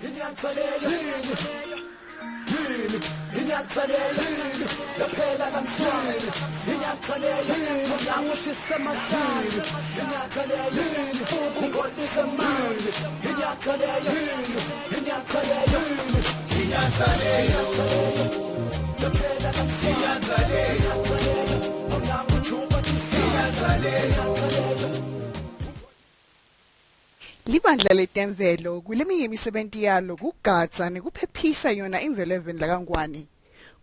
Inyatsaleyo yini yini inyatsaleyo yini yaphela lamhlanje inyatsaleyo ngiyakushisa emahlanje inyatsaleyo yini ukungcolisa manje inyatsaleyo yini inyatsaleyo yini inyatsaleyo yaphela lamhlanje inyatsaleyo awunakujuba inyatsaleyo. Libandla letemvelo kuleminye imisebenti yalo kugadza nekuphephisa yona imvelo eveni lakaNgwane.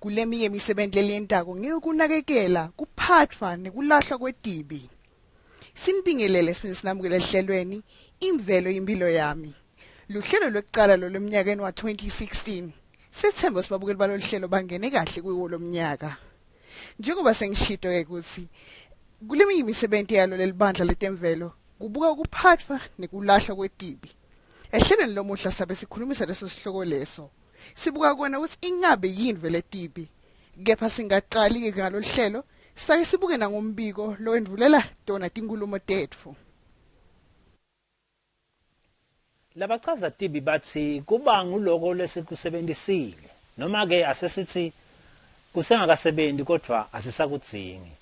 Kuleminye imisebenti leliyentako ngeyokunakekela, kuphatfwa nekulahlwa kwetibi. Sinibingelele siphinde sinamukele ehlelweni Imvelo Imphilo Yami. Luhlelo lwekucala lolwemnyakeni wa-2016. Sethemba sibabukeli balolu hlelo bangene kahle kuwo lomnyaka. Njengoba sengishito-ke kutsi kuleminye imisebenti yalo lelibandla letemvelo kubuka ukuphathwa nekulahlwa kwetibi. Ehlelweni lomuhla sabe sikhulumisa leso sihloko leso. Sibuka kona ukuthi ingabe yini vele tibi. Kepha singaqali-ke ngalolu hlelo sake sibuke nangombiko lowendvulela tona tinkhulumo tetfu. Labachaza tibi batsi kuba nguloko lesikusebentisile, noma-ke asesitsi kusengakasebenti kodvwa asisakudzingi.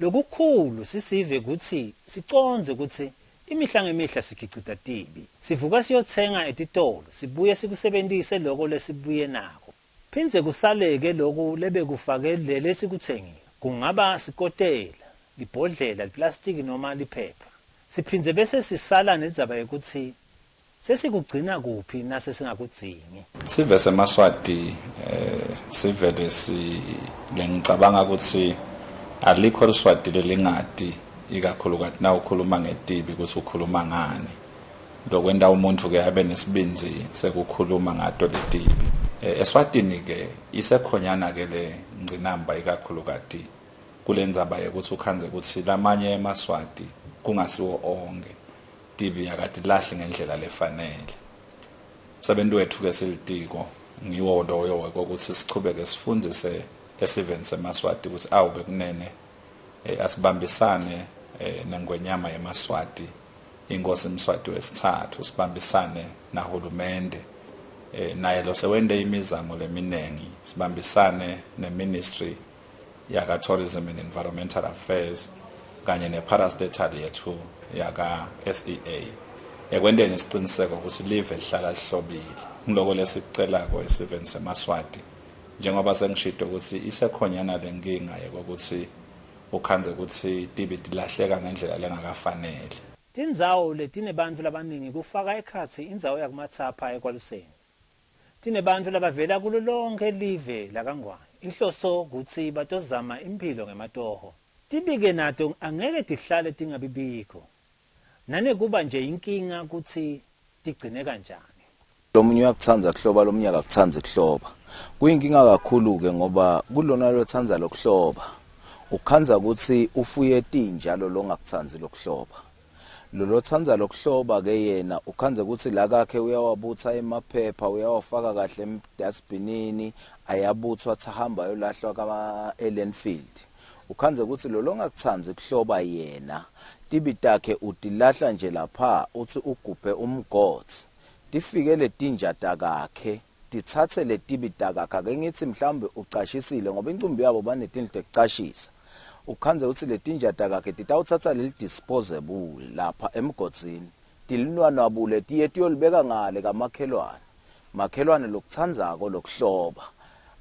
Lokukhulu sisive kutsi sicondze kutsi imihla ngemihla sikhicita tibi. Sivuka siyotsenga etitolo sibuye sikusebentise loko lesibuye nako. Phindze kusaleke loku lebekufake lelesikutsengile. Kungaba sikotela, libhodlela, liplastiki noma liphepha. Siphindze bese sisala nedzaba yekutsi sesikugcina kuphi nasesingakudzingi. Sive semaSwati eh sive lesi lengicabanga ukuthi alikho liSwati lelingati ikakhulukati na ukhuluma ngetibi ukuthi ukhuluma ngani. Lokwenta umuntfu ke abe nesibindzi sekukhuluma ngato letibi. Eh, eSwatini ke isekhonyana ke le ngcinamba ikakhulukati kulendzaba yekutsi ukhandze kutsi lamanye emaSwati kungasiwo onkhe tibi akatilahli ngendlela lefanele. Umsebenti wetfu ke silitiko ngiwo loyo wekutsi sichubeke sifundzise esiveni semaSwati kutsi awu bekunene eh, asibambisane eh, nengwenyama yemaSwati inkosi Mswati wesithathu sibambisane nahulumende eh, naye lo sewente imizamo leminengi sibambisane neministry yaka Tourism and Environmental Affairs kanye neparastatal yethu yaka SEA ekwenteni isiqiniseko ukuthi live lihlala lihlobile. Ngiloko lesikucelako esiveni semaSwati njengoba sengishito ukuthi isekhonyana lenkinga yekokuthi ukhandze ukuthi tibi tilahleka ngendlela lengakafaneli. Tindzawo letinebantfu labaningi kufaka ekhatsi indzawo yakuMatsapha eKwaluseni. Tinebantfu labavela kulo lonkhe live lakaNgwane. Inhloso kutsi batozama imphilo ngematoho. Tibi-ke nato angeke tihlale tingabibikho. Nanekuba nje inkinga kutsi tigcine kanjani. Lomunye uyakutsandza kuhloba lomunye akakutsandzi kuhloba. Kuyinkinga kakhulu-ke ngoba kulona lotsandza lokuhloba ukhandza kutsi ufuye tinja lo longakutsandzi lokuhloba. Lolotsandza lokuhloba ke yena ukhandze kutsi la kakhe uyawabutsa emaphepha uyawafaka kahle emdasbhinini ayabutswa atsahamba ayolahlwa ka elandfield. Ukhandze kutsi lolongakutsandzi kuhloba yena tibi takhe utilahla nje lapha utsi ugubhe umgodzi. Tifike letinja takakhe titsatse letibi takakhe ake ngitsi mhlawumbe ucashisile ngoba incumbi yabo banetindlu tekucashisa. Ukhandze kutsi letinja takakhe titawutsatsa leli disposable lapha emgodzini tilinwanwabule tiye tiyolibeka ngale kamakhelwane. Makhelwane lokutsandzako lokuhloba.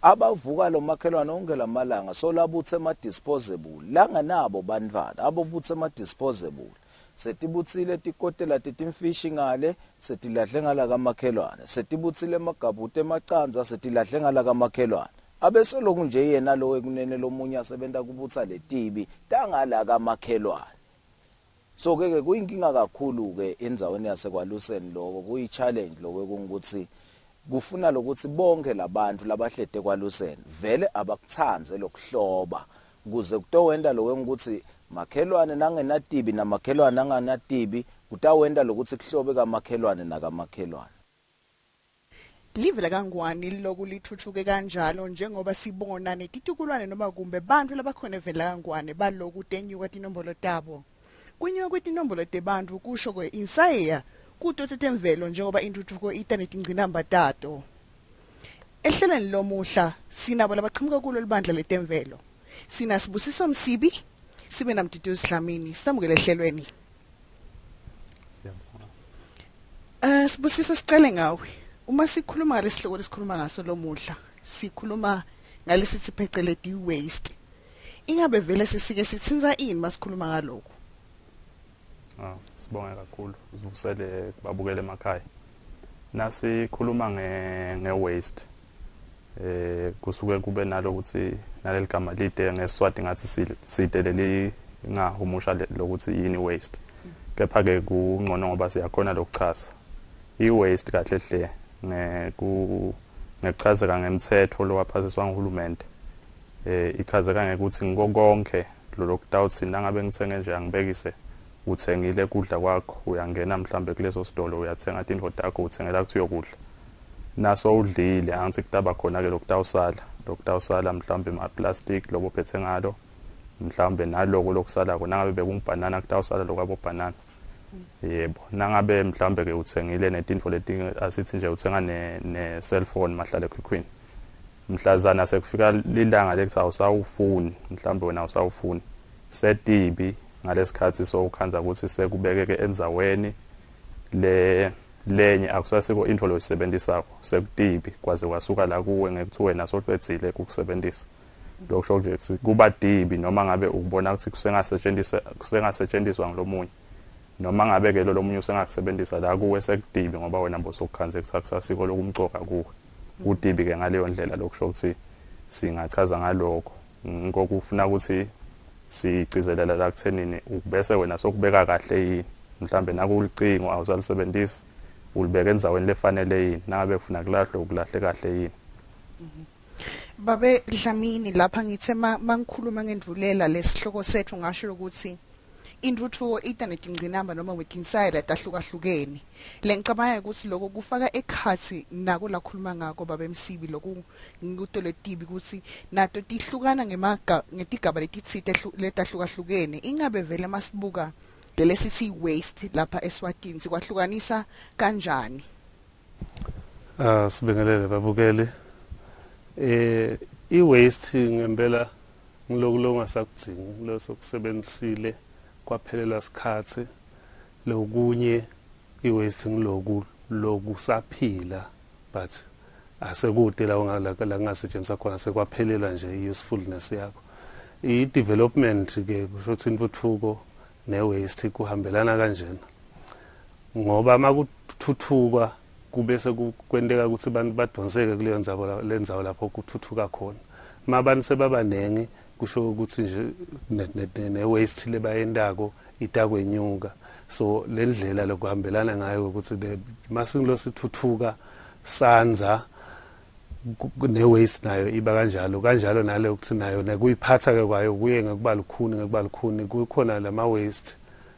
Abavuka lomakhelwane onkhe lamalanga solabutse ema-disposable langanabo bantfwana abobutse ema-disposable. Setibutsile tikotela tetimfishi ngale, setilahle ngala kamakhelwane. Setibutsile emagabhuti emacandza, setilahle ngala kamakhelwane. Abeseloku nje yena lo wekunene lomunye asebenta kubutsa letibi tangala kamakhelwane. So ke ke kuyinkinga kakhulu ke endzaweni yaseKwaluseni loko kuyi challenge loko ekungukutsi kufuna lokuthi bonke labantfu labahleti eKwaluseni vele abakutsandze lokuhloba kuze kutowenta lokho ukuthi makhelwane nangenatibi namakhelwane anganatibi kutawenta lokuthi kuhlobe kamakhelwane nakamakhelwane. Live lakaNgwane liloku lithuthuke kanjalo njengoba sibona netitukulwane noma kumbe bantfu labakhona eveni lakaNgwane baloku tenyuka tinombolo tabo. Kunyuka kwetinombolo tebantfu kusho kwe insayeya Kuto tetemvelo njengoba intuthuko ita netingcinamba tato. Ehlelweni lomuhla sinabo labaqhamuka kulo libandla letemvelo. Sina Sibusiso Msibi, sibe naMduduzi Dlamini. Samukele ehlelweni. Siyabonga. Sibusiso, sicale ngawe. Uma sikhuluma ngalesihloko lesikhuluma ngaso lomuhla, sikhuluma ngalesithi pheceleti waste. Ingabe vele sisike sitsinza ini masikhuluma ngalokho? Ah, sibonge kakhulu sivusele babukele emakhaya. Nasikhuluma nge nge waste kusuke kube nalokuthi naleli gama lide ngeSwati ngathi side leli ngahumusha lokuthi yini waste. Kepha ke kungcono ngoba siyakhona lokuchaza. I waste kahle hle ngeku ngekuchazeka ngemthetho lowaphasiswa nguhulumende. Ichazeka ngekuthi ngiko konke lokutawuthi nangabe ngithenge nje angibekise uthengile kudla kwakho, uyangena mhlambe kuleso sitolo, uyathenga tintfo takho, uthengela kuthi uyokudla. Naso udlile, angithi kutaba khona ke lokutawusala mhlambe ama-plastic lobo phethe ngalo, mhlambe naloko lokusalako. Nangabe bekungibhanana, kutawusala lokwabo banana. Yebo, nangabe mhlambe ke uthengile netintfo leti, asithi nje uthenga ne cellphone, mahlale ekhukhwini, mhlazana sekufika lilanga lekuthi awusawufuni, mhlambe wena awusawufuni, setibi ngalesikhathi sowukhandza ukuthi sekubekeke endzaweni le lenye, akusasiko intfo loyisebenzisako, sekutibi kwaze kwasuka la kuwe ngekuthi wena socedzile kukusebenzisa. Lokho nje kuba dibi, noma ngabe ukubona ukuthi kusengasetshenziswa ngilomunye, noma ngabe ke lo lomunye usengakusebenzisa, la kuwe sekudibi ngoba wena bosokukhandze ukuthi akusasiko lokumcoka kuwe. Kudibi ke ngaleyo ndlela. Lokusho ukuthi singachaza ngalokho ngokufuna ukuthi sigcizelela la kuthenini bese wena sokubeka kahle yini. Mhlambe nakulicingo awusalisebenzisi, ulibeka endzaweni lefanele yini? Nangabe kufuna kulahlwe, ukulahle kahle yini? Babe Dlamini, lapha ngithe mangikhuluma ngendvulela lesihloko sethu ngasho ukuthi intuthuko ita netingcinamba noma wetinsayela tahlukahlukene. Lengicabanga ukuthi lokho kufaka ekhatsi nako lakhuluma ngako babe Msibi, loku ngikuto letibi ukuthi nato tihlukana ngemaga ngetigaba letitsite letahlukahlukene. Ingabe vele masibuka lelesithi waste lapha eSwatini sikwahlukanisa kanjani? Ah, sibingelele babukeli. I-waste ngempela ngiloku longasakudzingi, lo sokusebenzisile kwaphelelwa sikhatsi. Lokunye i-waste ngiloku lokusaphila but asekude la la kungasetshenziswa khona, sekwaphelelwa nje i-usefulness yakho. I-development ke kusho ukuthi intuthuko ne-waste kuhambelana kanjena, ngoba makuthuthukwa kubese kwenteka ukuthi abantu badonseke kuleyo ndzawo, lendzawo lapho kuthuthuka khona. Ma abantu sebabanengi, kusho ukuthi nje ne-waste lebayentako itakwenyuka. So le ndlela lokuhambelana ngayo ukuthi masingilo sithuthuka sanza, ne-waste nayo iba kanjalo kanjalo, nale ukuthi nayo nekuyiphatha ke kwayo kuye ngekuba lukhuni, ngekuba lukhuni. Kukhona lama waste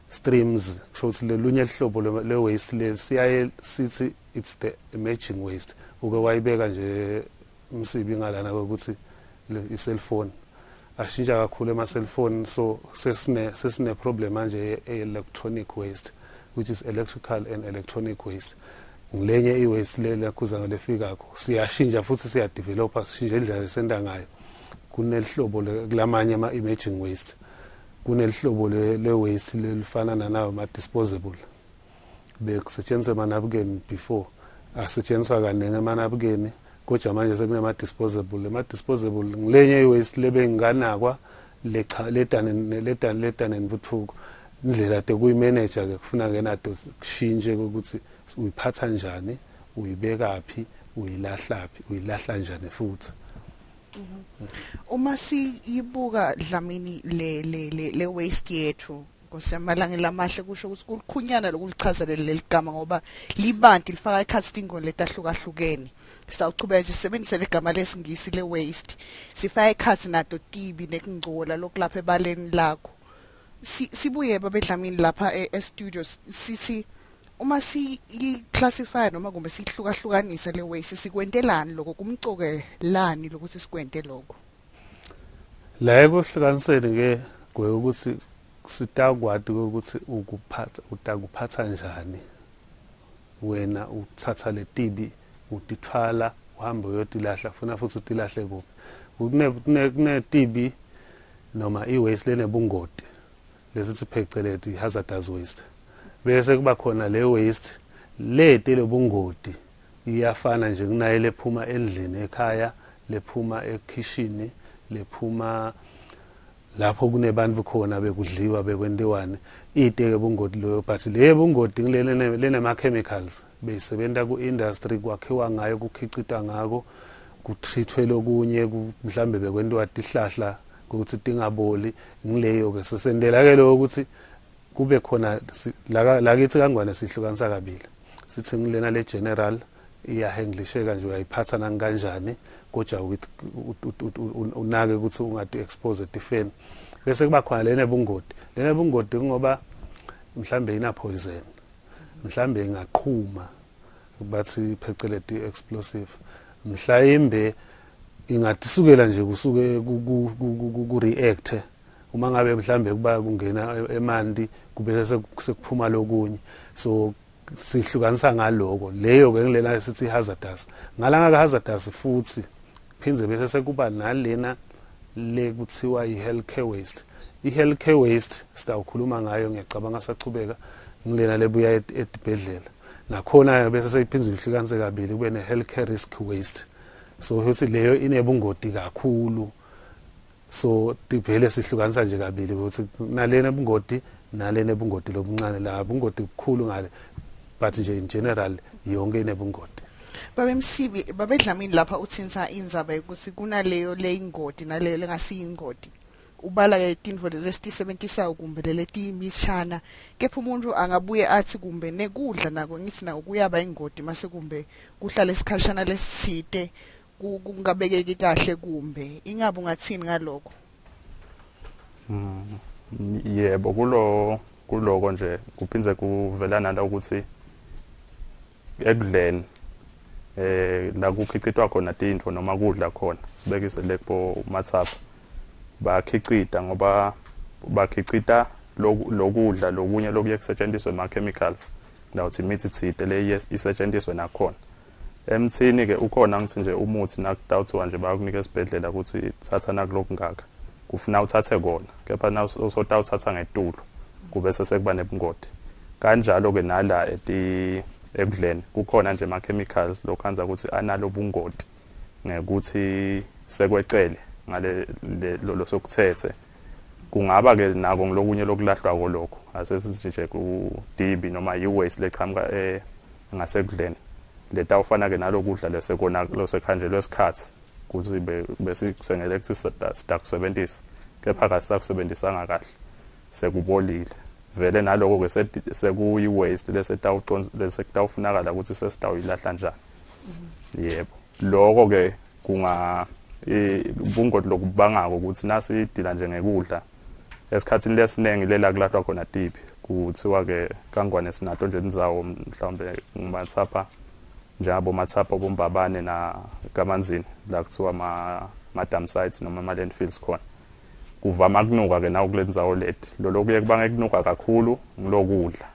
streams, kusho ukuthi lolunye hlobo le-waste le siyaye sithi it's the emerging waste. Uke wayibeka nje umsibi ngalana ukuthi i-cellphone ashintsha kakhulu ema-cellphone, so sesine problem manje ye-electronic waste, which is electrical and electronic waste. Ngilenye i-waste le lakhuza ngalefikakho, siyashintsha futhi siyadevelopa, sishintsha indlela lesenta ngayo. Kunelihlobo kulamanye ama-emerging waste, kunelihlobo le-waste lelifana nanawo ama-disposable. Bekusetshenziswa emanabukeni before, asetshenziswa kaningi emanabukeni, kodwa manje sekunama-disposable. Ama-disposable ngilenye i-waste lebenginganakwa letane letane letane nentuthuko. Indlela tekuyimeneja ke kufuna ke nato kushintshe ukuthi uyiphatha njani, uyibekaphi, uyilahlaphi, uyilahla njani futhi. Uma siyibuka, Dlamini, le waste yethu, Nkosi yamalanga lamahle, kusho ukuthi kulikhunyana lokulichaza leli gama ngoba libanti, lifaka ekhatsi tingoni letahlukahlukene. Sitawuchubeka sisebenzise legama lesingisi le waste, sifaka ekhatsi nato tibi nekungcola lokulapha ebaleni lakho. Sibuye babe Dlamini lapha e-studio, sithi uma siyi-classify noma kumbe sihlukahlukanisa le waste, sikwentelani lokho? Kumcoke lani lokuthi sikwente lokho? La ekuhlukaniseni ke ukuthi sitakwati ukuthi ukuphatha utakuphatha njani. Wena uthatha letibi utithwala uhambe uyotilahla, funa futhi utilahle kuphi? Kunetibi noma i-waste lenebungoti lesithi pheceleti hazardous waste, bese kuba khona le waste lete lobungoti, iyafana nje kunaye lephuma endlini ekhaya, lephuma ekhishini, lephuma lapho kunebantu khona bekudliwa bekwentiwane, ite ke bungoti loyo. But le bungoti ngilele lenema chemicals beyisebenta ku industry, kwakhiwa ngayo, kukhicitwa ngako, kutreatwe lokunye, mhlambe bekwentiwa tihlahla ukuthi tingaboli. Ngileyo ke sesendela ke lokho ukuthi kube khona lakithi kaNgwane sihlukanisa kabili, sithi ngilena le general iyahandlisheka nje, uyayiphatha nangikanjani, kodwa with unake ukuthi ungati expose etifeni. Bese kuba khona lena bungoti, lena bungoti ngoba mhlambe ina poison, mhlambe ingaqhuma, bathi pheceleti explosive, mhlawumbe ingatisukela nje kusuke ku react uma ngabe mhlambe kuba kungena emanti, kube sekuphuma lokunye. So sihlukanisa ngaloko. Leyo ke ngilena sithi hazardous. Ngala ngaka hazardous futhi phindze bese sekuba nalena le kuthiwa i-healthcare waste. I-healthcare waste sitawukhuluma ngayo, ngiyacabanga sachubeka, ngilena lebuya etibhedlela. Nakhona bese seyiphinze ihlukanise kabili, kube ne-healthcare risk waste, so futhi leyo inebungoti kakhulu. So tivele sihlukanisa nje kabili ukuthi nalena ebungoti, nalena ebungoti lobuncane, la bungoti bukhulu ngale, but nje in general yonke inebungoti. Babe Msibi, babe Dlamini, lapha uthinta indzaba yokuthi kunaleyo leyingoti naleyo lengasiyingoti. Ubala ke tintfo lesitisebentisako kumbe leletiyimishana, kepha umuntu angabuye athi kumbe nekudla nako ngithi nako kuyaba ingoti mase kumbe kuhlala isikhashana lesitsite kungabekeki kahle, kumbe ingabe ungathini ngalokho? Yebo, kuloko nje kuphindze kuvelana la ukuthi ekudleni la kukhicitwa khona tintfo noma kudla khona, sibekise lekho Matsapha, bakhicita ngoba bakhicita lokudla lokunye lokuye kusetshenziswe ema-chemicals, lawuthi imithi thide le isetshenziswe nakhona emthini ke. Ukhona ngithi nje umuthi nakutawuthiwa nje bayakunika esibhedlela ukuthi thatha nakulokhu ngaka, kufuna uthathe kona, kepha na usotawuthatha ngetulu kube sesekuba nebungoti. Kanjalo ke nala eti ekudleni kukhona nje ama-chemicals lokhanza ukuthi analo bungoti ngekuthi sekwecele ngale lo sokuthethe, kungaba ke nako ngilokunye lokulahlwako lokho asesithi nje kudibi noma i-waste lechamuka ngasekudleni letawufana ke nalokudla lesekona losekhanjelwe isikhathi ukuthi besikusengele ukuthi sitakusebenzisa, kepha kasisakusebenzisanga kahle, sekubolile vele. Naloko ke sekuyi-waste lesekutawufunakala ukuthi sesitawuyilahla njani. Yebo, lokho ke kunga bungoti lokubangako ukuthi nasidila nje ngekudla esikhathini lesiningi lela kulahlwa khona tiphi, kuthiwa ke kaNgwane sinato nje indzawo mhlawumbe ngimathapha njengabo Matsapha, boMbabane na Kamanzini, la kuthiwa ma dump sites noma ama landfills khona. Kuvama kunuka ke nawo kule ndzawo leti. Lolo kuye kubange kunuka kakhulu ngilokudla,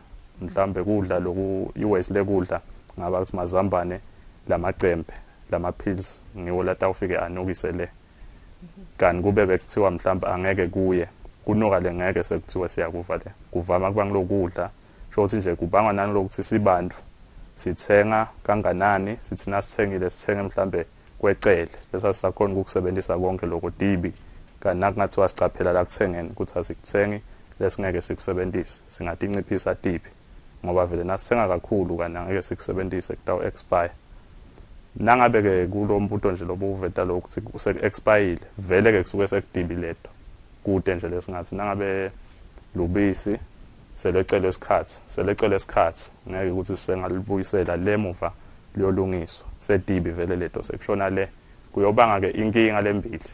mhlambe kudla loku i-waste lekudla, ngaba kuthi mazambane, lamacembe, lama pills, ngiwo latawufike anukise le. Kanti kube bekuthiwa mhlawumbe angeke kuye kunuka le, ngeke sekuthiwe siyakuva le, kuvama kuba ngilokudla. Sho ukuthi nje kubangwa nalokuthi sibantu sithenga kanganani, sithi nasithengile sithenge mhlambe kwecele bese sisakhona ukukusebenzisa konke lokho dibi. Kanti nakungathiwa sicaphela la kuthengeni ukuthi asikuthengi lesingeke sikusebenzise, singatinciphisa tiphi, ngoba vele nasithenga kakhulu kanti angeke sikusebenzise, kutawu expire. Nangabe ke kulo mbuto nje lobu uveta lokhu ukuthi sek-expire vele ke kusuke sekudibi leto kude nje lesingathi nangabe lubisi selecelwe isikhathi, selecelwe isikhathi, ngeke ukuthi sisengalibuyisela lemuva liyolungiswa, sedibi vele leto sekushona le, kuyobanga ke inkinga lembili.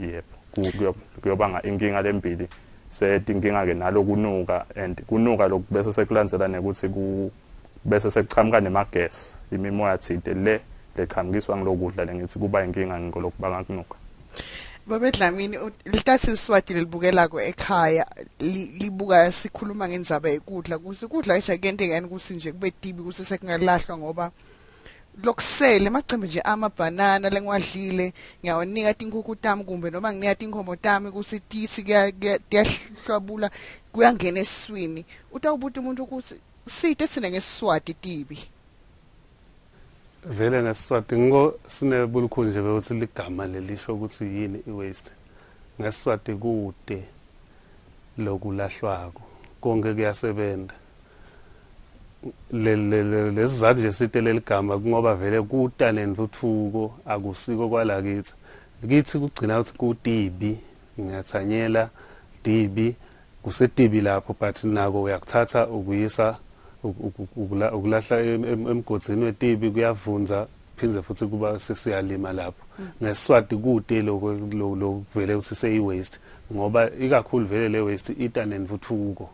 Yebo, kuyobanga inkinga lembili, setinkinga ke nalokunuka, and kunuka lokhu bese sekulandzela nekuthi ku bese sekuchamuka nemagesi, imimoya thide le lechamukiswa ngilokudla lengithi kuba inkinga ngilokubanga kunuka. Babe Dlamini, litathi Liswati lelibukelako ekhaya libuka sikhuluma ngendzaba yekudla, kusi kudla nje kuyenteka yini kusi nje kube tibi kusi sekungalahlwa, ngoba lokusele emacembe nje amabhanana lengiwadlile ngiyawanika tinkhukhu tami kumbe noma nginika tinkhomo tami kusi tisi tiyahlwabula kuyangena esiswini. Utawubuta umuntu ukuthi site thina ngeSiswati tibi. Vele ngeSiswati ngiko sinebulukhuni nje bekuthi ligama lelisho ukuthi yini i-waste. NgeSiswati kude lokulahlwako, konke kuyasebenza. Lesizathu nje site leligama kungoba vele kuta nentuthuko, akusiko kwalakithi. Kithi kugcina ukuthi kutibi, ngiyathanyela dibi, kusetibi lapho, but nako uyakuthatha ukuyisa ukulahla emgodzini wetibi, kuyavunza phindze futhi kuba sesiyalima lapho. NgeSiswati kude lokho lokuvele ukuthi seyi-waste, ngoba ikakhulu vele le waste ita nentuthuko.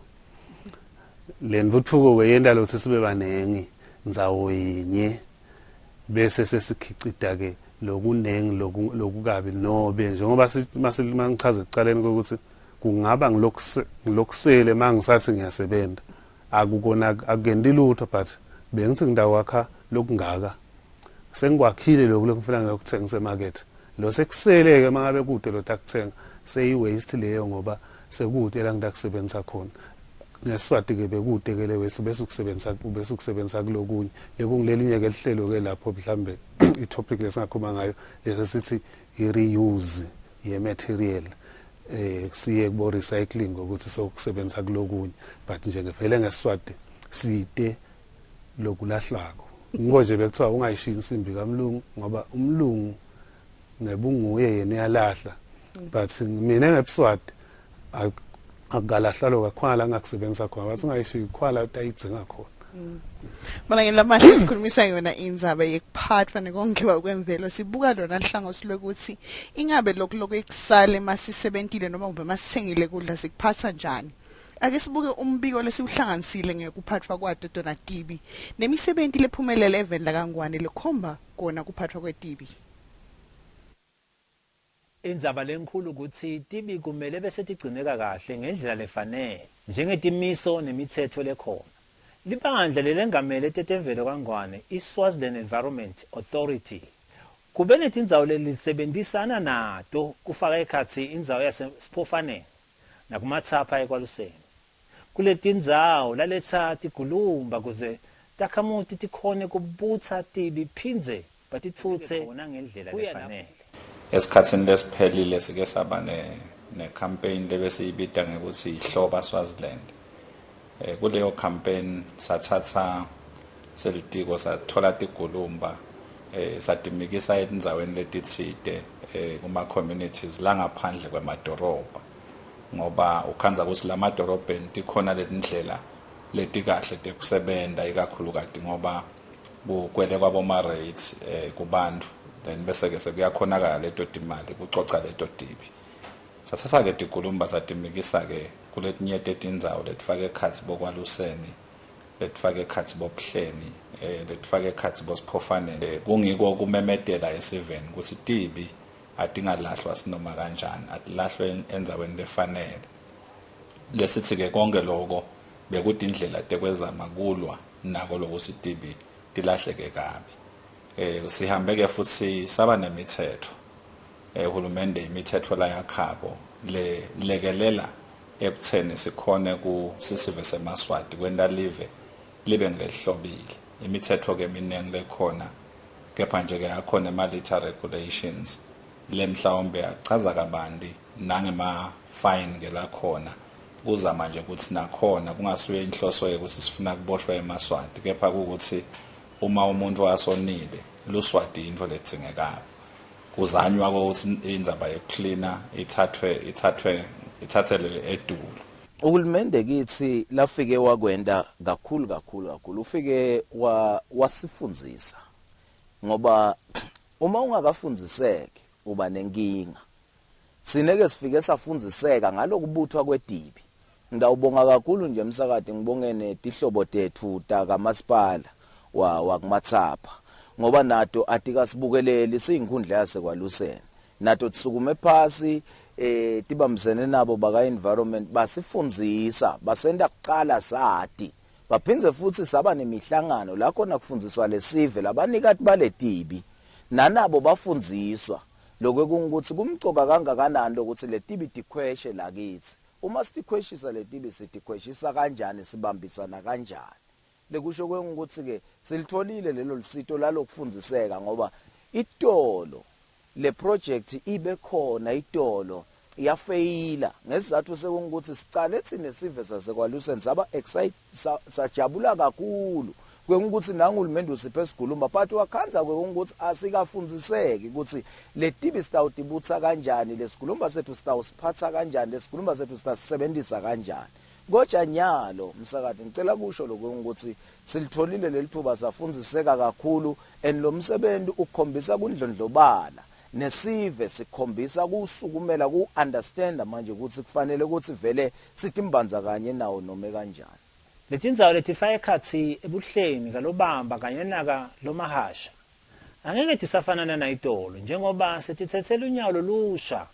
Le ntuthuko weyenta lokuthi sibe banengi ndzawo yinye, bese sesikhicida ke lokunengi lokukabi, nobe njengoba mangichaza ekucaleni kokuthi kungaba ngilokusele mangisathi ngiyasebenza, akukona akukendi lutho, but bengithi ngidawakha lokungaka, sengikwakhile lokhu lengifuna ngiyokuthenga emakethe, lo sekusele-ke mangabe kude lo takuthenga seyi-waste leyo, ngoba sekude la ngitakusebenzisa khona. NgeSiswati-ke bekude-ke le waste bese ukusebenzisa, bese ukusebenzisa kulokunye. Lekungulelinye-ke lihlelo-ke lapho mhlambe i-topic lesingakhuluma ngayo lesi sithi i-reuse ye-material, siye kubo recycling ukuthi sokusebenzisa kulokunye, but nje ngevele ngeSiswati site lokulahlako. Ngiko nje bekuthiwa ungayishiyi insimbi kamlungu, ngoba umlungu ngebunguye yena uyalahla, but mina ngeBuswati akukalahlwa lokho, akukhona la ngingakusebenzisa khona, bathi ungayishiyi, kukhona la utayidzinga khona. Bona ngelamahle sikhulumisa yona indzaba yekuphathwa nekongiwa kwemvelo, sibuka lona hlangothi lokuthi ingabe lokhu lokuyikusale masisebentile noma kumbe masithengile kudla sikuphatha njani. Ake sibuke umbiko lesiwuhlanganisile ngekuphathwa kwato tona tibi nemisebenti lephumelele eveni lakaNgwane lekhomba kona kuphathwa kwetibi. Indzaba lenkhulu kutsi tibi kumele bese tigcineka kahle ngendlela lefanele njengetimiso nemitsetfo lekhona. Libandla lelengamele tetemvelo kaNgwane, iSwaziland Environment Authority, kube netindzawo lelisebentisana nato kufaka ekhatsi indzawo yaseSiphofaneni nakuMatsapha eKwaluseni. Kuletindzawo laletsa tigulumba kuze takhamuti tikhone kubutsa tibi phindze batitfutse ngendlela lefanele. Esikhatsini lesiphelile sike saba ne-campaign lebesiyibita ngekuthi Ihloba Swaziland. Kuleyo campaign sathatha selitiko sathola tigulumba, satimikisa etindzaweni letitsite kuma communities langaphandle kwemadorobha, ngoba ukhandza ukuthi lamadorobheni tikhona letindlela letikahle tekusebenta, ikakhulukati ngoba kukwele kwaboma rates kubantu, then bese ke sekuyakhonakala leto timali kucoca leto tibi. Sathatha ke tigulumba satimikisa ke kuletinye tetindzawo letifaka ekhatsi boKwaluseni, letifaka ekhatsi boBuhleni, letifaka ekhatsi boSiphofaneni. Kungiko kumemetela esiveni ukuthi tibi atingalahlwa sinoma kanjani, atilahlwe endzaweni lefanele. Lesithi ke konke lokho bekutindlela tekwezama kulwa nako lokuthi tibi tilahleke kabi. Sihambe ke futhi saba nemithetho, uhulumende imithetho la yakhabo le lekelela ekutheni sikhone ku sisive semaSwati kwenta live libe ngilelihlobile. Imithetho ke minengi lekhona, kepha nje ke akhona ema litter regulations le mhlawumbe achaza kabanti nangema fine ke lakhona, kuzama nje ukuthi nakhona kungasuye inhloso yokuthi sifuna kuboshwa emaSwati, kepha kukuthi uma umuntu asonile luswati into ledzingekako, kuzanywa ukuthi indzaba yokuklina ithathwe ithathelwe edulo. Uhulumende kithi lafike wakwenda kakhulu kakhulu kakhulu, ufike wasifundzisa, ngoba uma ungakafundziseki uba nenkinga. Sine ke sifike safundziseka ngalokubuthwa kwedibi. Ngidawubonga kakhulu nje emsakade, ngibonge netihlobo tethu takamasipala wakuMatsapha, ngoba nato atikasibukeleli siyinkhundla yaseKwaluseni. Nato tisukume phasi tibambisene nabo baka environment basifundzisa basenta kuqala sati. Baphindze futhi saba nemihlangano la khona kufundziswa lesive labanikati baletibi nanabo bafundziswa lokho kungukuthi kumcoka kangakanani lokuthi letibi tikhweshe lakithi. Uma sitikhweshisa letibi sitikhweshisa kanjani, sibambisana kanjani? Lekusho kwengukuthi ke silitholile lelo lisito lalokufundziseka ngoba itolo le project ibe khona itolo yafeyila ngesizathu sekungukuthi sicale thine sive sasekwaluseni saba excited sajabula kakhulu kwengukuthi nangulumende usiphe sigulumba, but wakhandza kwengukuthi asikafundziseki ukuthi letibi sitawutibutsa kanjani, lesigulumba sethu sitawusiphatsa kanjani, lesigulumba sethu sitasisebentisa kanjani. Kodwa nyalo msakade ngicela kusho lokho ukuthi silitholile lelithuba safundziseka kakhulu, and lo msebenzi ukukhombisa kundlondlobala nesive sikhombisa kusukumela ku-understanda manje ukuthi kufanele ukuthi vele sitimbanza kanye nawo noma kanjani. Letindzawo letifaka ekhatsi eBuhleni, kaLobamba kanye naka Lomahasha angeke tisafanana nayitolo njengoba setitsetse lunyawo lolusha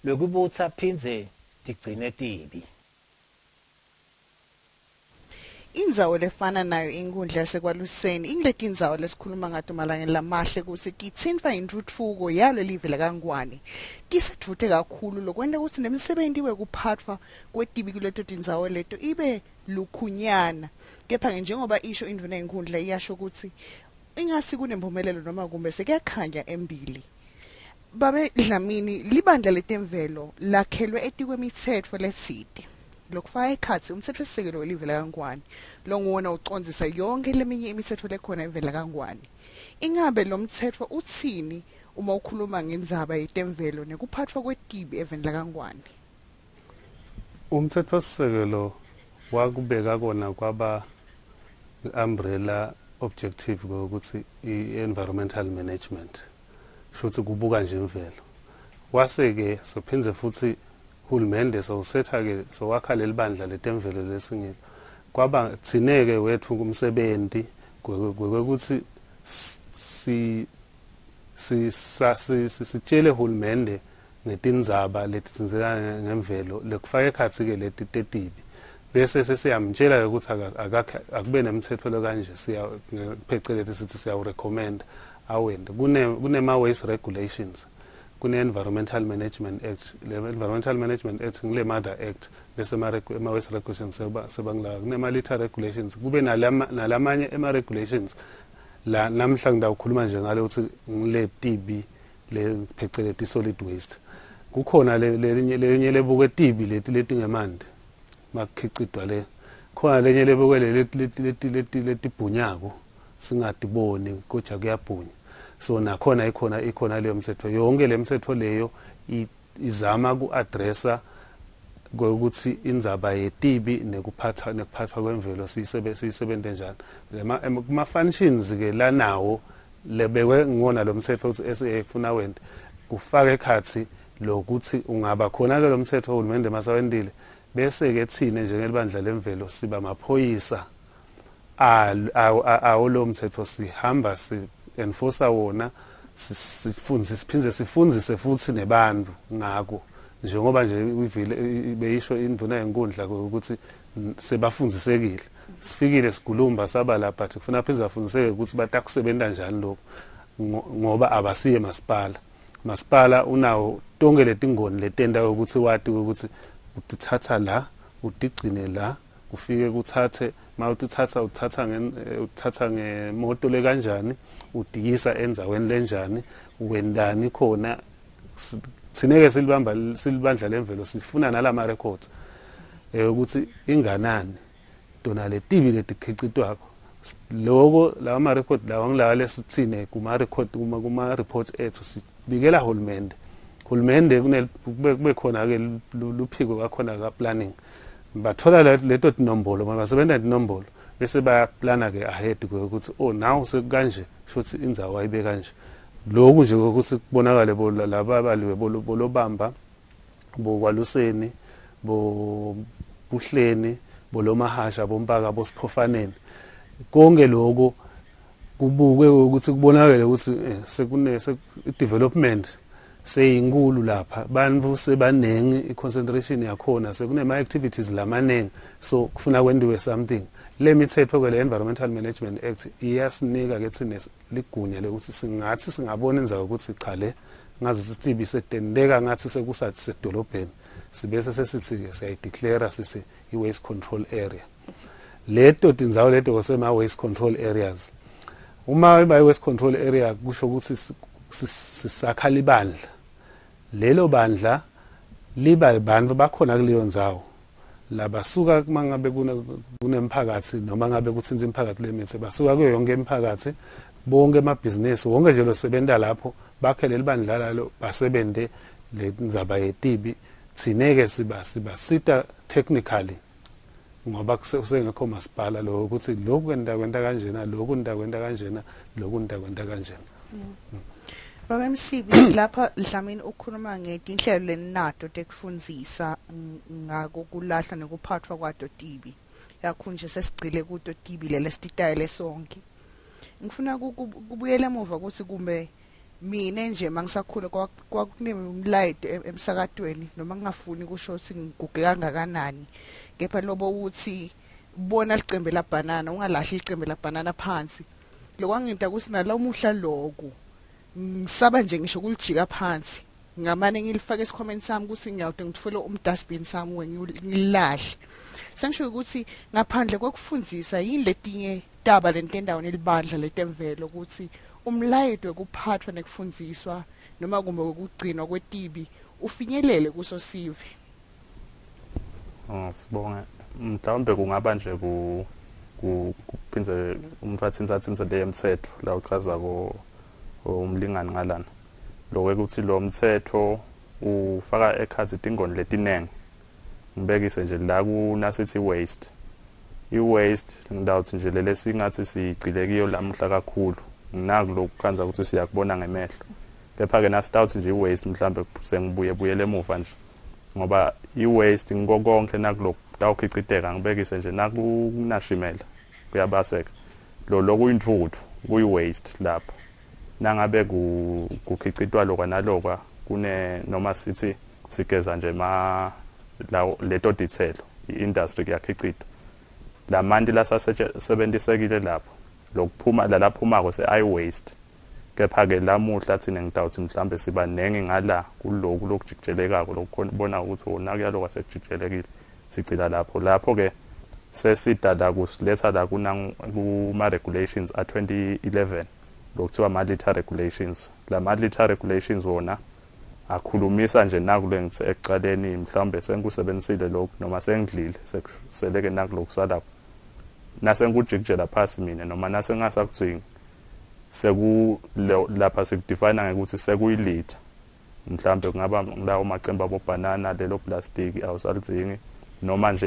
lwekubutsa phindze tigcine tibi. Indzawo lefana nayo inkundla yasekwaluseni inguletindzawo lesikhuluma ngato malangeni lamahle kutsi titsintfwa intfutfuko yalo live lakaNgwane. Tisedvute kakhulu lokwenta kutsi nemsebenti wekuphatfwa kwetibi kuleto tindzawo leto ibe lukhunyana. Kepha-ke njengoba isho indvuna yenkhundla iyasho kutsi ingasi kunempumelelo noma kumbe sekuyakhanya embili. Babe Dlamini, libandla letemvelo lakhelwe etikwemitsetfo letsite. Lokufaka ekhatsi umtsetfosisekelo welive lakaNgwane longuwona ucondzisa yonkhe leminye imitsetfo lekhona eveni lakaNgwane. Ingabe lo mtsetfo utsini uma ukhuluma ngendzaba yetemvelo nekuphatfwa kwetibi eveni lakaNgwane? Umtsetfosisekelo wakubeka kona kwaba umbrella objective ukuthi i-environmental management shuthi kubuka nje imvelo. Wase ke sophindze futhi hulumende sowusetha ke sowakha leli bandla letemvelo lesingilo. Kwaba thineke wethu kumsebenzi kwekuthi si si sitshele hulumende ngetindzaba letitsintseka ngemvelo lekufaka ekhatsi ke leti tetibi, bese sesiyamtshela ukuthi akakhe akube nemthetho lo kanje, siya pheceleti sithi siyawu-recommend awende. Kunema waste regulations, kune environmental management act. Le environmental management act ngile mother act, bese ema waste regulations sebangila kunema litter regulations, kube nalamanye ema regulations la namhla ngidawukhuluma nje ngale ukuthi ngile tibi le pheceleti solid waste. Kukhona lelinye lebuke tibi leti letingemanti makukhicidwa, le khona lenye lebuke leti leti leti letibhunyako singatiboni kodwa kuyabhunya. So nakhona ikhona leyo mthetho. Yonke le mthetho leyo izama ku-addressa ukuthi indzaba yetibi nekuphatha nekuphathwa kwemvelo siyisebente njani. Kuma functions ke lanawo lebekwe ngona lo mthetho ukuthi SA kufuna wente kufaka ekhatsi lokuthi ungaba khona ke lo mthetho uhulumende masawendile, bese ke thine njengelibandla lemvelo siba maphoyisa awo lo mthetho, sihamba si enforce wona, sifundzise siphindze sifundzise futhi nebantu ngako, njengoba nje ivile beyisho indvuna yenkundla ukuthi sebafundzisekile. Sifikile sigulumba saba lapha, but kufuna phindze bafundziseke ukuthi batakusebenta njani lokho, ngoba abasiye masipala. Masipala unawo tonke letingoni letenta ukuthi wati ukuthi utithatha la utigcine la, kufike kuthathe mawutithatha uthatha nge uthatha ngemoto le kanjani, udikisa endzaweni lenjani, wendani khona. Thineke silibamba silibandla lemvelo sifuna nalama records ukuthi inganani tona letibi letikhicitwako. Loko lawa ma record lawa ngilawa lesithine kuma record kuma report ethu sibikela hulumende. Hulumende kube khona ke luphiko kakhona ka planning, bathola leto tinombolo, mabasebenza tinombolo bese bayaplana ke ahead ukuthi oh, now sekukanje, shothi indzawo ayibe kanje. Lokhu nje ukuthi kubonakale bo laba abaliwe bolobamba, bokwaluseni, bo buhleni, bolomahasha, bompaka, bosiphofaneni, konke lokho kubukwe ukuthi kubonakele ukuthi sekune development. Seyinkulu lapha, bantfu sebanengi, i-concentration yakhona sekunema activities lamaningi, so kufuna kwendiwe something. Le mithetho ke, le Environmental Management Act, iyasinika ke thina ligunya lokuthi singathi singabona indzawo ukuthi cha, le ngazuthi tibi setendeka ngathi sekusathi sedolobheni, sibese sesithi ke siyayideclare, sithi i-waste control area. Leto tindzawo leto kusema waste control areas. Uma iba i-waste control area, kusho ukuthi sisakha libandla. Lelo bandla liba bantu bakhona kuleyo ndzawo labasuka mangabe kunemphakathi noma ngabe kuthinta imiphakathi lemithe, basuka kuyo yonke imiphakathi, bonke amabhizinisi wonke nje losebenta lapho, bakhe leli bandla lalo, basebente le ndzaba yetibi. Thine-ke sibasita technically ngoba kusengekho masipala lo ukuthi lokhu kwenta kanjena, lokhu nitakwenta kanjena, lokhu nitakwenta kanjena. Baba Msibi, lapha Dlamini ukhuluma ngetinhlelo leninato tekufundzisa ngako kulahla nekuphathwa kwato tibi. Yakho nje sesigcile kuto tibi lelesititayele sonke. Ngifuna kubuyela emuva ukuthi kumbe mine nje mangisakhula kwakunemlayito emsakatweni, noma ngingafuni kusho ukuthi ngiguge kangakanani, kepha lobo uthi bona licembe la banana, ungalahli licembe la banana phansi. Lokwangenta ukuthi nalomuhla loku ngisaba nje ngisho kulijika phansi, ngamane ngilifake esikhwameni sami ukuthi ngiyawude ngitfole umdustbin sami ngilahle. Sengisho ukuthi ngaphandle kwekufundzisa, yini letinye taba lentendaweni elibandla letemvelo ukuthi umlayeto wekuphathwa nekufundziswa noma kumbe wekugcinwa kwetibi ufinyelele kuso sive? Oh, sibonge. Mhlawumbe kungaba nje ku kuphindze umuntu atsintsa le yemthetho la uchazako umlingani ngalana. Lokho ukuthi lo mthetho ufaka ekhathi tingoni letinengi. Ngibekise nje la kunasithi waste. I-waste ngidawuthi nje lele singathi sigcile kiyo lamuhla kakhulu. Nginaku lokukhanza ukuthi siyakubona ngemehlo. Kepha ke nasitawuthi nje i-waste, mhlambe sengibuye buyele emuva nje. Ngoba i-waste ngiko konke nakulokhu tawukhiciteka, ngibekise nje nakunashimela kuyabaseka lo lokuyintfutfu kuyi-waste lapho nangabe kukhicitwa lokwa nalokwa kune noma sithi sigeza nje ma lawo leto titselo, i-industry kuyakhicitwa lamanti lasasebenzisekile lapho, lokuphuma lalaphumako se-i-waste. Kepha-ke lamuhla thina ngitawuthi mhlambe siba nengi ngala kuloku lokujikijelekako, lokubona ukuthi wona kuyaloku asekujikijelekile, sigcila lapho. Lapho-ke sesida la kusiletha la kuma-regulations a-2011 lokuthiwa ama-litter regulations. La ma-litter regulations wona akhulumisa nje naku lengithi ekucaleni mhlawumbe sengikusebenzisile lokhu noma sengidlile, sekuseleke naku lokusalapho, nasengikujikijela phasi mina noma nasengasakudzingi, seku lapha sikudefine ngekuthi sekuyi-litter. Mhlambe kungaba lawo macembe abo banana, lelo plastic awusalidzingi, noma nje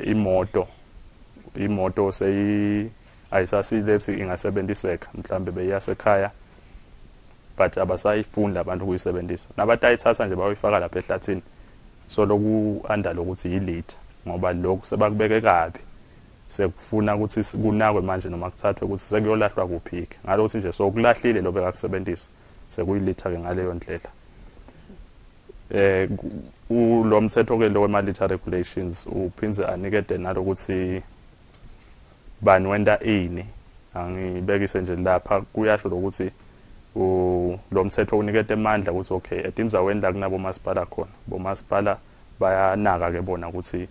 imoto seyi ayisasilethi ingasebenziseka, mhlambe beyasekhaya but abasayifuni labantu ukuyisebenzisa, nabatayithatha nje bayoyifaka lapha ehlathini, so loku under lokuthi yi-litter ngoba lokhu sebakubeke kabi, sekufuna ukuthi kunakwe manje noma kuthathwe ukuthi sekuyolahlwa kuphi-ke ngalokuthi nje sokulahlile lo bekakusebenzisa, sekuyi-litter ke ngaleyo ndlela. Lo mthetho ke lo wema-litter regulations uphindze anikete nalokuthi bani wenta ini. Angibekise nje lapha, kuyasho lokuthi lo mthetho unikete amandla ukuthi okay, etindzaweni la kunabo masipala khona, bomasipala bayanaka ke bona ukuthi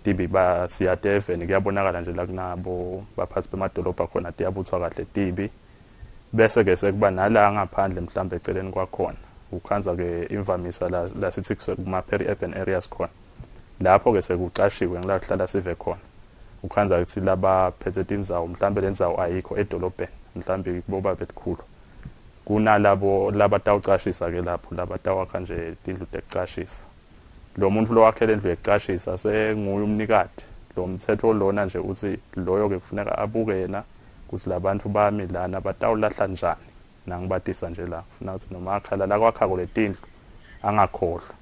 tibi ba siyateveni, kuyabonakala nje la kunabo baphathi bemadolobha khona tiyabuthwa kahle tibi. Bese ke sekuba nala ngaphandle mhlambe eceleni kwakhona, ukhanza ke imvamisa la sithi kuma peri urban areas khona, lapho ke sekucashiwe ngila kuhlala sive khona, ukhanza ukuthi labaphethe tindzawo mhlambe lendzawo ayikho edolobheni, mhlambe kuboba betikhulu, kunalabo labatawucashisa ke lapho, labatawakha nje tindlu tekucashisa. Lo muntu lowakhele indlu yekucashisa senguye umnikati. Lo mthetho lona nje uthi loyo ke kufuneka abuke yena ukuthi labantu bami lana batawulahla njani, nangibatisa nje la kufuna ukuthi noma akhala la kwakhako letindlu angakhohlwa.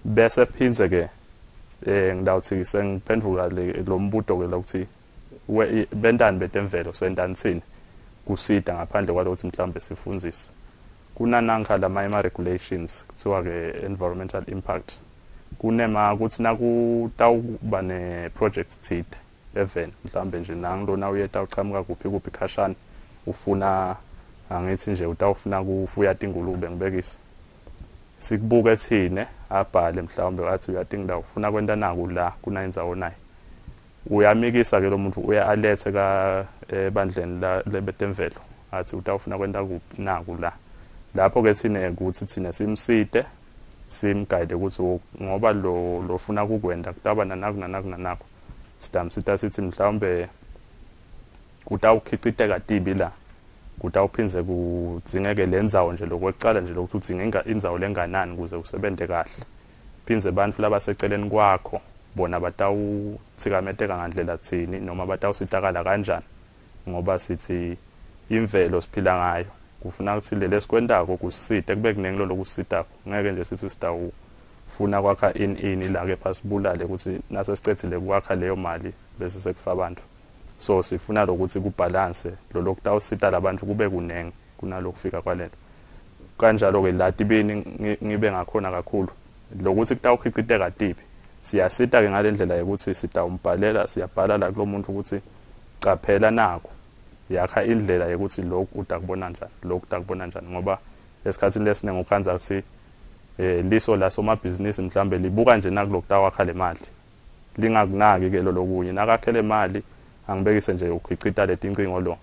Bese phindze ke ngidawuthi sengiphendvula lo mbuto ke lokuthi bentani betemvelo, sentani thini kusida ngaphandle kwalokuthi mhlawumbe sifundzise. Kunanankha lamanye ama-regulations kuthiwa-ke environmental impact, kunema kuthi nakutawuba ne-project thide even mhlawumbe nje nangilona uyeta uchamuka kuphi kuphi khashana, ufuna angithi nje utawufuna kufuya tingulube, ngibekise sikubuke thine, abhale mhlawumbe athi uyatinga ufuna kwenta naku la kunayindzawo naye, uyamikisa ke lo muntu, uya alethe ka ebandleni la lebetemvelo, athi utawufuna kwenta kuphi naku la. Lapho ke thine ukuthi thine simsite, simguide ukuthi ngoba lo lofuna kukwenda kutaba nanaku nanaku nanaku, sidamsita sithi mhlawumbe kutawukhiciteka tibi la, kutawuphindze kudzingeke lendzawo nje lokwekucala nje lokuthi udzinga indzawo lenganani ukuze usebente kahle, phindze bantfu labaseceleni kwakho bona batawutsikameteka ngandlela tsini noma batawusitakala kanjani, ngoba sithi imvelo siphila ngayo, kufuna ukuthi lele esikwentako kusisite kube kunengi lolo kusisitako. Ngeke nje sithi sitawufuna kwakha ini la kepha sibulale ukuthi nasesicedzile kwakha leyo mali bese sekufa abantu. So sifuna lokuthi kubalance lo lokutawusita labantu kube kunengi kunalokufika kwalento. Kanjalo ke la tibini ngibe ngakhona kakhulu lokuthi kutawukhiciteka tibi, siyasita ke ngalendlela yokuthi sitawumbhalela, siyabhala la kulo muntu ukuthi caphela nako, yakha indlela yokuthi lokhu utakubona njani, lokhu utakubona njani, ngoba esikhathini lesiningi ukhandza ukuthi liso la somabhizinisi mhlambe libuka nje nakulokutawakha le mali, lingakunaki ke lo lokunye. Nakakhele mali, angibekise nje ukhicita letincingo, lo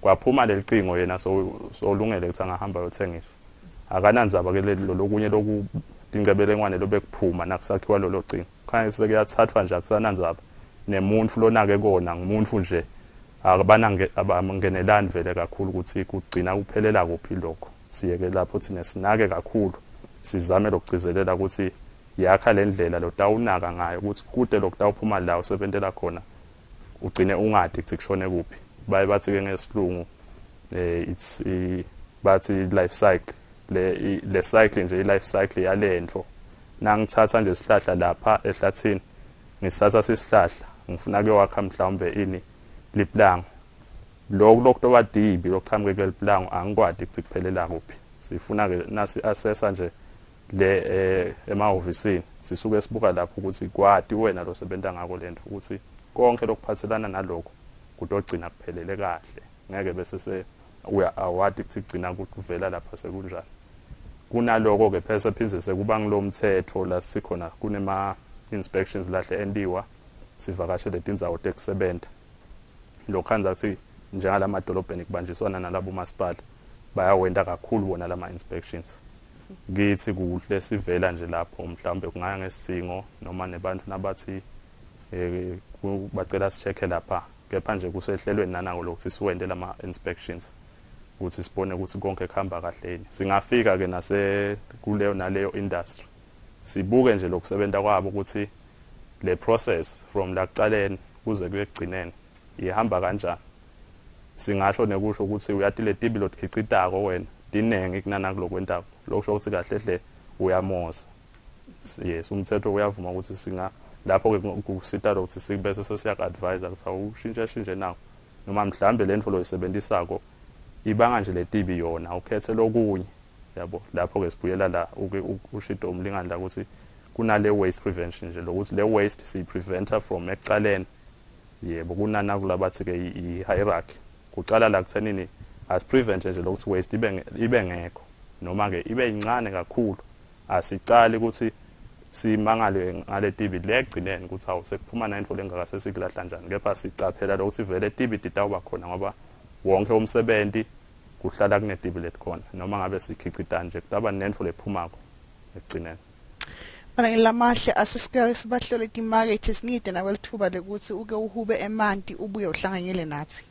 kwaphuma lelicingo, yena solungele ukuthi angahamba ayothengisa, akanandzaba ke lo lokunye loku tincebelengwane lobekuphuma nakusakhiwa lolo cingo, khanye sekuyathathwa nje, akusanandzaba nemuntu lonake kona, ngumuntu nje abanange abangenelani vele kakhulu ukuthi kugcina kuphelela kuphi lokho. Siyeke lapho thina sinake kakhulu, sizame lokugcizelela ukuthi yakha le ndlela lotawunaka ngayo ukuthi kude lokutawuphuma la usebentela khona, ugcine ungadi ukuthi kushone kuphi. Baye bathi ke ngesilungu it's bathi life cycle, le cycle nje, i life cycle yalento. Nangithatha nje isihlahla lapha ehlathini, ngisithatha sisihlahla, ngifuna kuyowakha mhlawumbe ini liplango, lokhu lokutoba dibi lokuqhamuke kuleli plango, angikwadi ukuthi kuphelela kuphi. Sifuna ke nasi assessa nje le emahhovisini, sisuke sibuka lapho ukuthi kwati wena lo sebenta ngako lento ukuthi konke lokuphathelana nalokho kutogcina kuphelele kahle, ngeke bese se uya awadi ukuthi kugcina kuvela lapha sekunjani. Kunaloko ke phese phindze sekuba ngilomthetho la sikhona kunema inspections lahle entiwa, sivakashele tindzawo tekusebenta, lokhandza ukuthi njengalamadolobheni kubanjiswana nalabo masipala bayawenta kakhulu bona lama inspections. Kithi kuhle sivela nje lapho mhlawumbe kungaya ngesidingo noma nebantu nabathi bacela sicheck lapha, kepha nje kusehlelweni nanako lokuthi siwente lama inspections ukuthi sibone ukuthi konke kuhamba kahle yini. Singafika ke nase kuleyo naleyo industry, sibuke nje lokusebenta kwabo ukuthi le process from la kucaleni kuze kuye ekugcineni ihamba kanjani. Singasho nekusho ukuthi uyati letibi lotikhicitako wena tinengi kunana kulokwentako, lokusho ukuthi kahle hle uyamosa. Yes, umthetho uyavuma ukuthi singa lapho ke kusita lokuthi sibese sesiyak-advise ukuthi awushintshe shintshe nawo, noma mhlambe le nto loyisebentisako ibanga nje letibi yona, ukhethe lokunye, yabo. Lapho ke sibuyela la ushido umlingani la ukuthi kunale waste prevention nje, lokuthi le waste siyipreventa from ekucaleni, yebo, kunana kulabathi ke i-hierarchy kucala la kuthenini asiprevent nje lokuthi waste ibe ngekho noma ke ibe incane kakhulu. Asicali ukuthi simangale ngale tibi legcineni ukuthi awu sekuphuma nayintfo lengaka, sesikulahla njani, kepha sicaphela lokuthi vele tibi titawuba khona ngoba wonke umsebenti kuhlala kunetibi letikhona, noma ngabe sikhicita nje kutaba nentfo lephumako ekugcineni. Mana lamahle, asisike sibahlole timakethe, sinide nawe lithuba lekuthi uke uhube emanti, ubuye uhlanganyele nathi.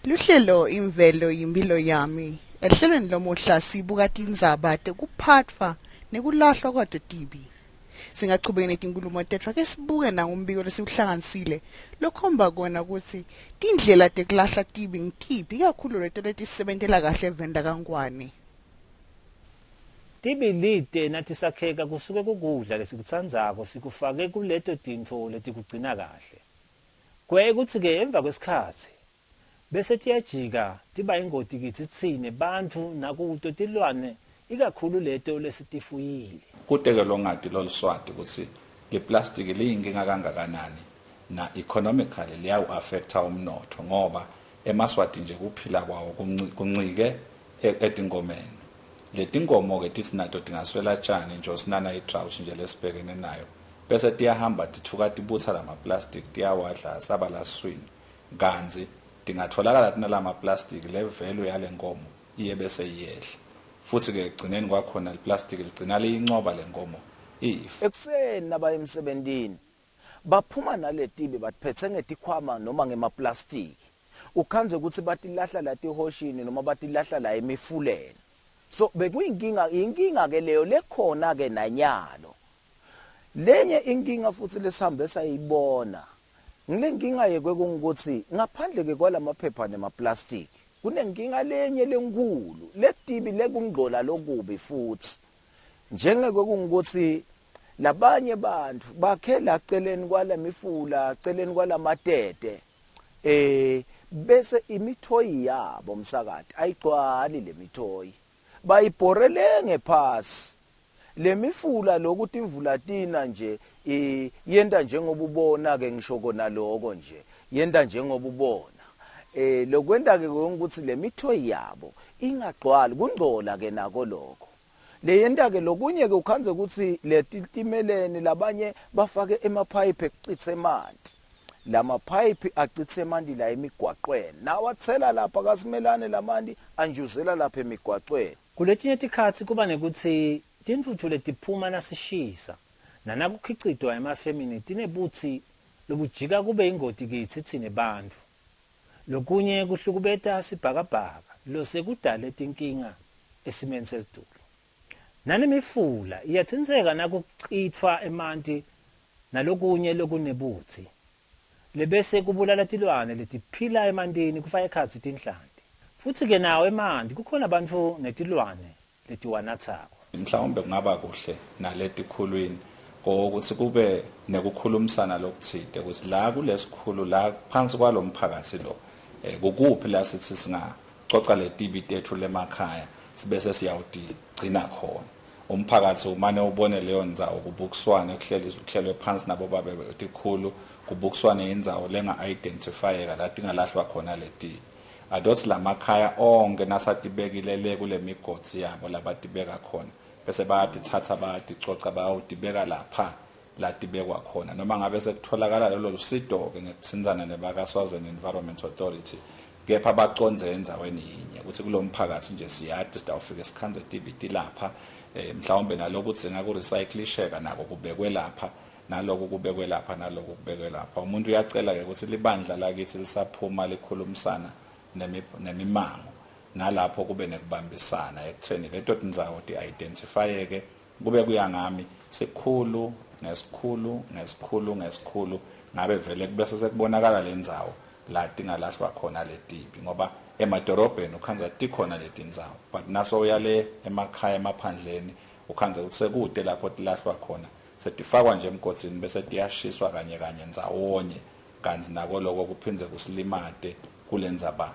Luhlelo Imvelo Yimpilo Yami. Ehlelweni lomuhla sibuka tindzaba tekuphatfwa nekulahlwa kwato tibi. Singachubeka netinkulumo tetfu, ake sibuke nangumbiko lesiwuhlanganisile lokhomba kona ukuthi tindlela tekulahla tibi ngitiphi, ikakhulu leto letisebentela kahle eveni lakaNgwane. Tibi lite natisakheka kusuke kukudla lesikutsandzako sikufake kuleto tintfo letikugcina kahle. Kuyaye kutsi-ke emva kwesikhatsi bese tiyajika tiba ingoti kitsi tsine bantfu nakuto tilwane ikakhulu leto lesitifuyile. Kute-ke longati loluswati kutsi liplastiki liyinkinga kangakanani na economically liyawu-affecta umnotfo ngoba emaswati nje kuphila kwawo kuncike etinkomeni. Letinkomo-ke titsi nato tingaswela tjani nje sinana i-drought nje lesibhekene nayo bese tiyahamba titfuka tibutsa lama-plastic tiyawadla saba laswini kantsi tingatholakala tinalama-plastic le value yale nkomo iye bese iyehla futhi-ke ekugcineni kwakhona liplastiki ligcina liyincoba le nkomo ifa. Ekuseni nabaya emsebentini baphuma naletibi batiphethe ngetikhwama noma ngemaplastiki ukhandze ukuthi batilahla la tihoshini noma batilahla la emifuleni. So bekuyinkinga, inkinga ke leyo lekhona ke nanyalo. Lenye inkinga futhi lesihambe sayibona ngile nkinga yekwekungutsi ngaphandle ke kwalamaphepha nemaplastiki kunenkinga lenye lenkulu letibi lekungcola lokubi futhi njengekwekungutsi labanye bantfu bakhe laceleni kwalamifula celeni kwalamatete bese imithoyi yabo msakati ayigcwali lemithoyi bayibhorele ngephasi lemifula loku timvula tina nje yenta njengoba ubona ke ngisho kona lokho nje yenta njengoba ubona lokwenta ke ukuthi lemithoyi yabo ingagcwali kungcola ke nako lokho leyenta ke lokunye ke ukhandze ukuthi letitimeleni labanye bafake emaphayiphi ekucitsa emanti lamaphayiphi acitsa emanti la emigwaqweni nawathela lapha kasimelane lamanti anjuzela lapha emigwaqweni. Kuletinye tikhatsi kuba nekutsi tintfutfu letiphuma nasishisa nanakukhicitwa emafemini tinebutsi lobujika kube ingoti kitsi tsine bantfu. Lokunye kuhlukubeta sibhakabhaka losekudale tinkinga esimeni selitulu. Nanemifula iyatsintseka nakucitfwa emanti nalokunye lokunebutsi lebese kubulala tilwane letiphila emantini kufaka ekhatsi tinhlanti. Futsi-ke nawo emanti kukhona bantfu netilwane letiwanatsako. Mhlawumbe kungaba kuhle naletikhulwini ukuthi kube nekukhulumisana lokutsite ukuthi la kulesikhulu la phansi kwalomphakathi lo kukuphi la sithi singacoca letibi tethu lemakhaya sibese siyawutigcina khona. Umphakathi umane ubone leyo ndzawo kubukiswane kuhlelwe phansi nabo babe tikhulu kubukiswane indzawo lenga-identifyeka la tingalahlwa khona letibi. Adothi lamakhaya onke nasatibekile le kule migodzi yabo labatibeka khona bese bayatithatha bayaticoca bayawutibeka lapha latibekwa khona noma ngabe sekutholakala lolo lusito-ke ngekutsintsana nebakaSwazini Environment Authority kepha bacondze endzaweni yinye ukuthi kulo mphakathi nje siyati sitawufike sikhandze tibi tilapha mhlawumbe nalokudzinga kurecyclisheka nako kubekwe lapha naloku kubekwe lapha naloku kubekwe lapha. Umuntu uyacela-ke ukuthi libandla lakithi lisaphuma likhulumisana nemimango nalapho kube nekubambisana ekutheni leto tindzawo ti-identifyeke kube kuya ngami sikhulu ngesikhulu ngesikhulu ngesikhulu ngabe vele kubese sekubonakala le ndzawo la tingalahlwa khona letibi ngoba emadorobheni ukhandza tikhona letindzawo but naso uyale emakhaya emaphandleni ukhandza ukuthi sekude lapho tilahlwa khona setifakwa nje emgodzini bese tiyashiswa kanye kanye ndzawonye kantsi nako loko kuphindze kusilimate kulendzaba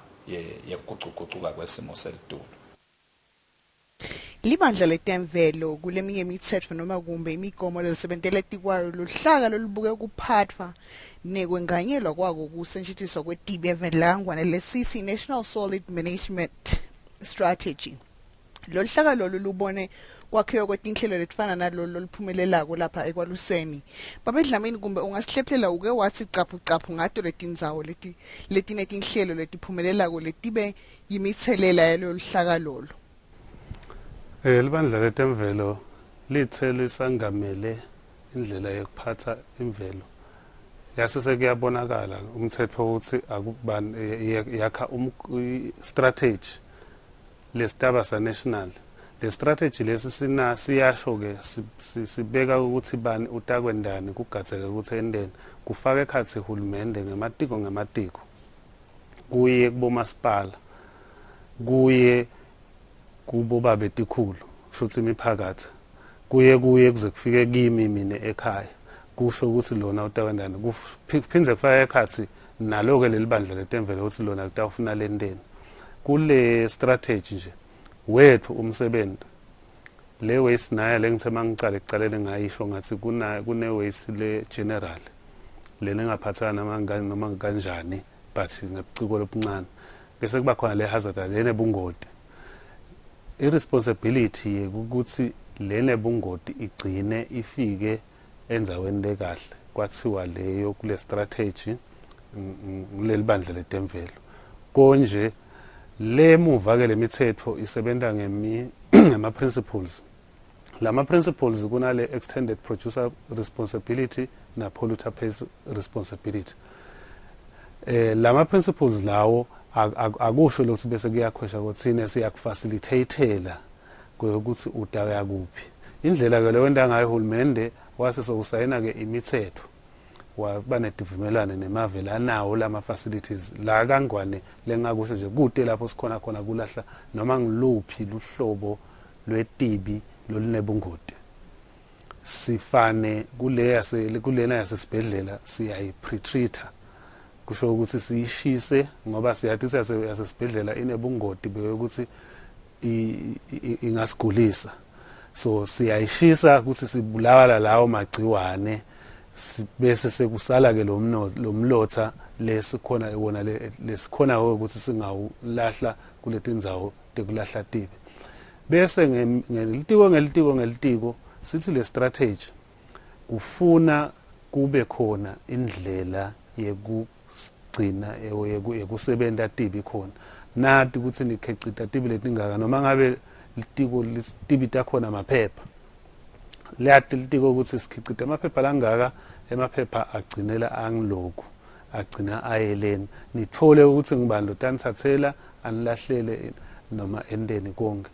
yekugucugucuka kwesimo selitulu. Libandla letemvelo kuleminye imitsetfo noma kumbe imigomo lelisebentela etikwayo luhlaka lolubuke kuphatfwa nekwenganyelwa kwako kusetjentiswa kwetibi eveni lakaNgwane lesisi National Solid Management Strategy. Loluhlaka lolu lubone kwakhiwa kwetinhlelo letifana nalolu loluphumelelako lapha ekwaluseni. Babedlamini kumbe ungasihlephulela uke wathi caphu caphu ngato letindzawo leti letinetinhlelo letiphumelelako letibe yimitselela yalolu hlaka lolu. Libandla letemvelo lithe lisangamele indlela yekuphatha imvelo yase sekuyabonakala umthetho ukuthi akubani yakha strategy lesitaba sa national le strategy lesi sina siyasho ke sibeka ukuthi bani utakwendani kugadzeke ukuthi endeni kufaka ekhatsi hulumende ngematiko ngematiko kuye kubomasipala kuye kubo babetikhulu. Kusho imiphakathi kuye kuye kuze kufike kimi mina ekhaya, kusho ukuthi lona utakwendani kuphindze kufake ekhathi nalo-ke leli bandla letemvelo ukuthi lona litawufuna lenteni kule strategy nje wethu umsebenzi. Le waste nayo lengithe mangicala ekucaleni ngayisho ngathi kuna kune waste le general lena engaphathana noma noma kanjani, but ngebuciko lobuncane, bese kuba khona le hazard lena ebungoti. I-responsibility ukuthi lena bungoti igcine ifike endzaweni lekahle, kwathiwa leyo kule strategy kuleli bandla letemvelo. Konje lemuva ke lemithetho isebenta ngemi ngama principles. Lama principles kunale extended producer responsibility na polluter pays responsibility. Lama principles lawo akusho lokhu bese kuyakhwesha kothina, siyakufacilitatela ukuthi udaya kuphi. Indlela ke leyo ngayo uhulumende wase sokusayina ke imithetho, waba nedivumelwano nemave lanawo lama facilities la kaNgwane. Lengakusho nje kude lapho sikhona khona kulahla noma ngiluphi luhlobo lwetibi lolunebungoti, sifane kule yase kulena yasesibhedlela siyayi-pretreat-a, kusho ukuthi siyishise ngoba siyathi yasesibhedlela inebungoti bekuthi ingasigulisa, so siyayishisa ukuthi sibulawala lawo magciwane, bese sekusala ke lo mlotha lesikhona wona lesikhona ukuthi singawulahla kuletindzawo tekulahla tibi. Bese ngelitiko ngelitiko ngelitiko sithi le strategy kufuna kube khona indlela yekugcina yekusebenta tibi khona, nati ukuthi nikhecita tibi letingaka, noma ngabe litiko tibi takhona amaphepha, liyati litiko ukuthi sikhicita amaphepha langaka, emaphepha agcinela angiloku agcina ayeleni, nithole ukuthi ngibani lotanithathela anilahlele noma enteni konke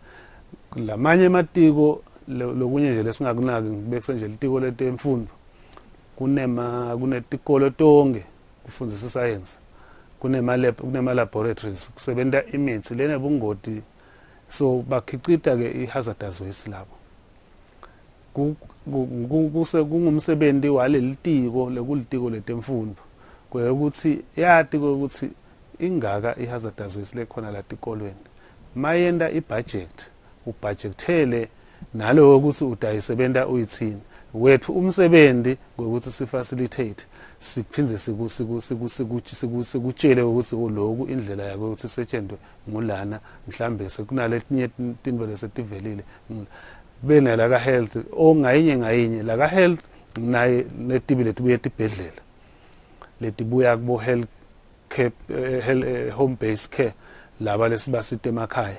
lamanye ematiko. Lokunye nje lesingakunaki, ngibekise nje litiko letemfundo, kunema kunetikolo tonke kufundzisa isayensi, kunema lab, kunema laboratories kusebenta imithi lenebungoti, so bakhicita ke i-hazardous waste labo. Kuse kungumsebenzi walelitiko lekulitiko letemfundo kwekuthi yati ukuthi ingaka i-hazardous waste lekhona la tikolweni, mayenta ibudget ubudgetele nalowo ukuthi utayisebenta uyithini. Wethu umsebenzi ngokuthi sifacilitate, siphindze sikutshele ukuthi lokhu indlela yako ukuthi isetshenzwe ngulana, mhlambe sekunaletinye tintfo lesetivelile benela ka health ongayinye ngayinye la ka health naye netibi letibuye etibhedlela letibuya kubo health care, home based care, laba lesibasita emakhaya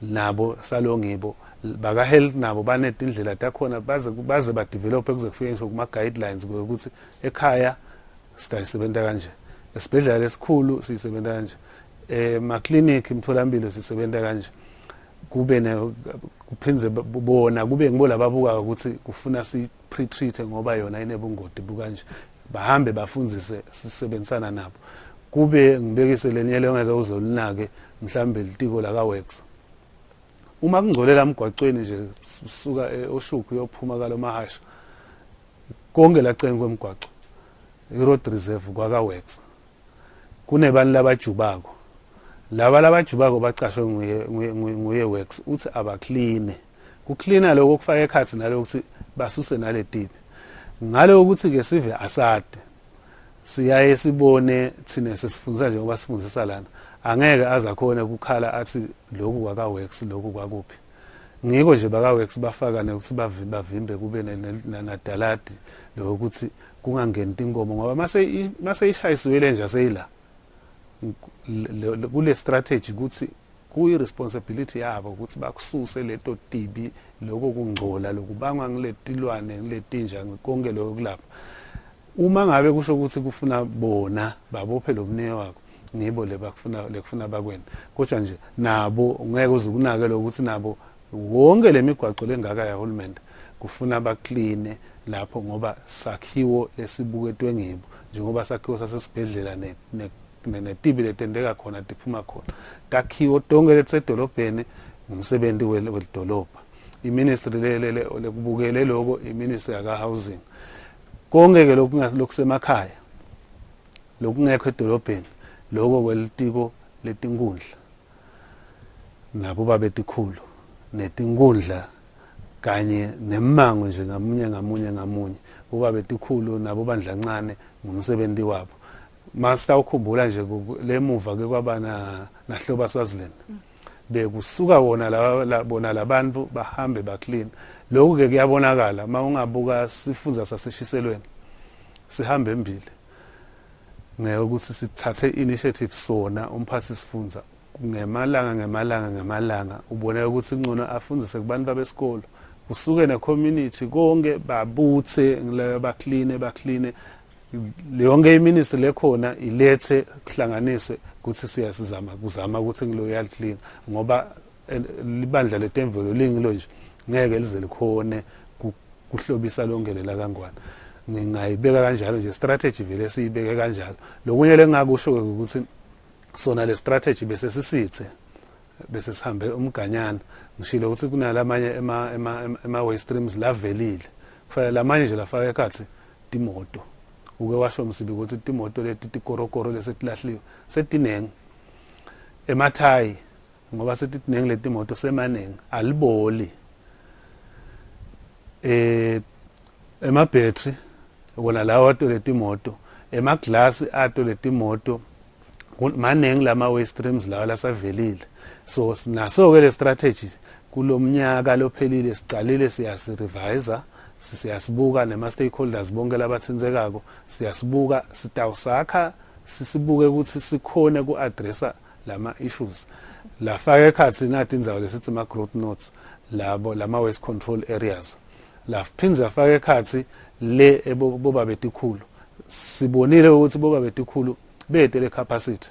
nabo salongibo baka health nabo banetindlela takhona, baze badevelop kuze kufike ngisho kuma guidelines ukuthi ekhaya sitayisebenta kanje, esibhedlela lesikhulu siyisebenta kanje, ema clinic imtholampilo sisebenta kanje. Kube ne kuphindze bona kube ngibo lababuka ukuthi kufuna si pre-treat ngoba yona inebungoti bukanje, bahambe bafundzise sisebenzisana nabo. Kube ngibekise lenye lengeke uzolinake mhlambe litiko la ka works, uma kungcolela emgwaqweni nje usuka oShukhu uyophuma kalomahasha konke lacenge kwemgwaqo, i-road reserve kwaka works, kunebantu labajubako, laba labajubako bacashwe nguye works, uthi abaclean. Kucleana lokho kufaka ekhathi nalokuthi basuse naletibi. Ngalo ukuthi ke sive asade siyaye sibone thina sesifundisa njengoba sifundisa lana, angeke azakhona ukukhala athi lokhu kwaka works, lokhu kwakuphi. Ngiko nje baka works bafaka nokuthi bavimbe kube nadaladi lokuthi kungangeni tinkomo, ngoba mase ishayisiwe le nje seyila kule strategy ukuthi kuyi responsibility yabo ukuthi bakususe leto tibi, lokho kungcola lokubangwa ngiletilwane, ngiletinja, konke lokho kulapha. Uma ngabe kusho ukuthi kufuna bona babophe lo mniyo wakho, ngibo le bakufuna lekufuna bakwena, kodwa nje nabo ngeke uze ukunake lokuthi nabo wonke lemigwaqo lengaka yahulumende kufuna bakline lapho, ngoba sakhiwo lesibuketwe ngibo njengoba sakhiwo sasesibhedlela netibi letenteka khona tiphuma khona, takhiwo tonke letisedolobheni ngumsebenzi welidolobha. Iministry le lekubukele lokho, iministry yaka housing. Konke ke lokhu lokusemakhaya, lokungekho edolobheni, lokho kwelitiko letinkundla nabo babetikhulu netinkundla kanye nemango nje ngamunye ngamunye ngamunye, kuba betikhulu nabo bandlancane ngumsebenzi wabo. Master, ukhumbula nje lemuva ke kwaba na nahloba Swaziland, bekusuka wona la bona labantu bahambe baclean. Lokhu ke kuyabonakala mawungabuka sifundza saseshiselweni sihambe embili ngeke sithathe initiative sona umphathi sifundza ngemalanga ngemalanga ngemalanga, ubone ukuthi ngcono afundise kubantu babesikolo, kusuke ne-community konke babuthe baclean baclean yonke iministry lekhona, ilethe kuhlanganiswe ukuthi siyasizama kuzama ukuthi ngilo clean, ngoba libandla letemvelo lingilo nje ngeke lize likhone kuhlobisa lonke lela kaNgwane. Ngingayibeka kanjalo nje strategy, vele siyibeke kanjalo. Lokunye lengakusho ukuthi sona le strategy bese sisithe bese sihambe umganyana, ngishilo ukuthi kunalamanye ema ema ema waste streams lavelile, kufanele lamanye nje lafaka ekhathi timoto. Uke washo Msibi ukuthi timoto leti tikorokoro lesetilahliwe setinengi, emathayi, ngoba setitinengi letimoto, semaningi aliboli, emabhetri wona lawa ato letimoto, emaglasi ato letimoto, maningi lama waste streams lawa lasavelile. So naso ke le strategy kulomnyaka lophelile sicalile siyasirevisa, siyasibuka nema stakeholders bonke labathintekako, siyasibuka, sitawusakha sisibuke ukuthi sikhone ku-addressa lama issues lafaka ekhathi nathi indzawo lesithi ma growth nodes labo lama waste control areas, laphindze afake ekhathi le boba betikhulu. Sibonile ukuthi boba betikhulu bete le capacity,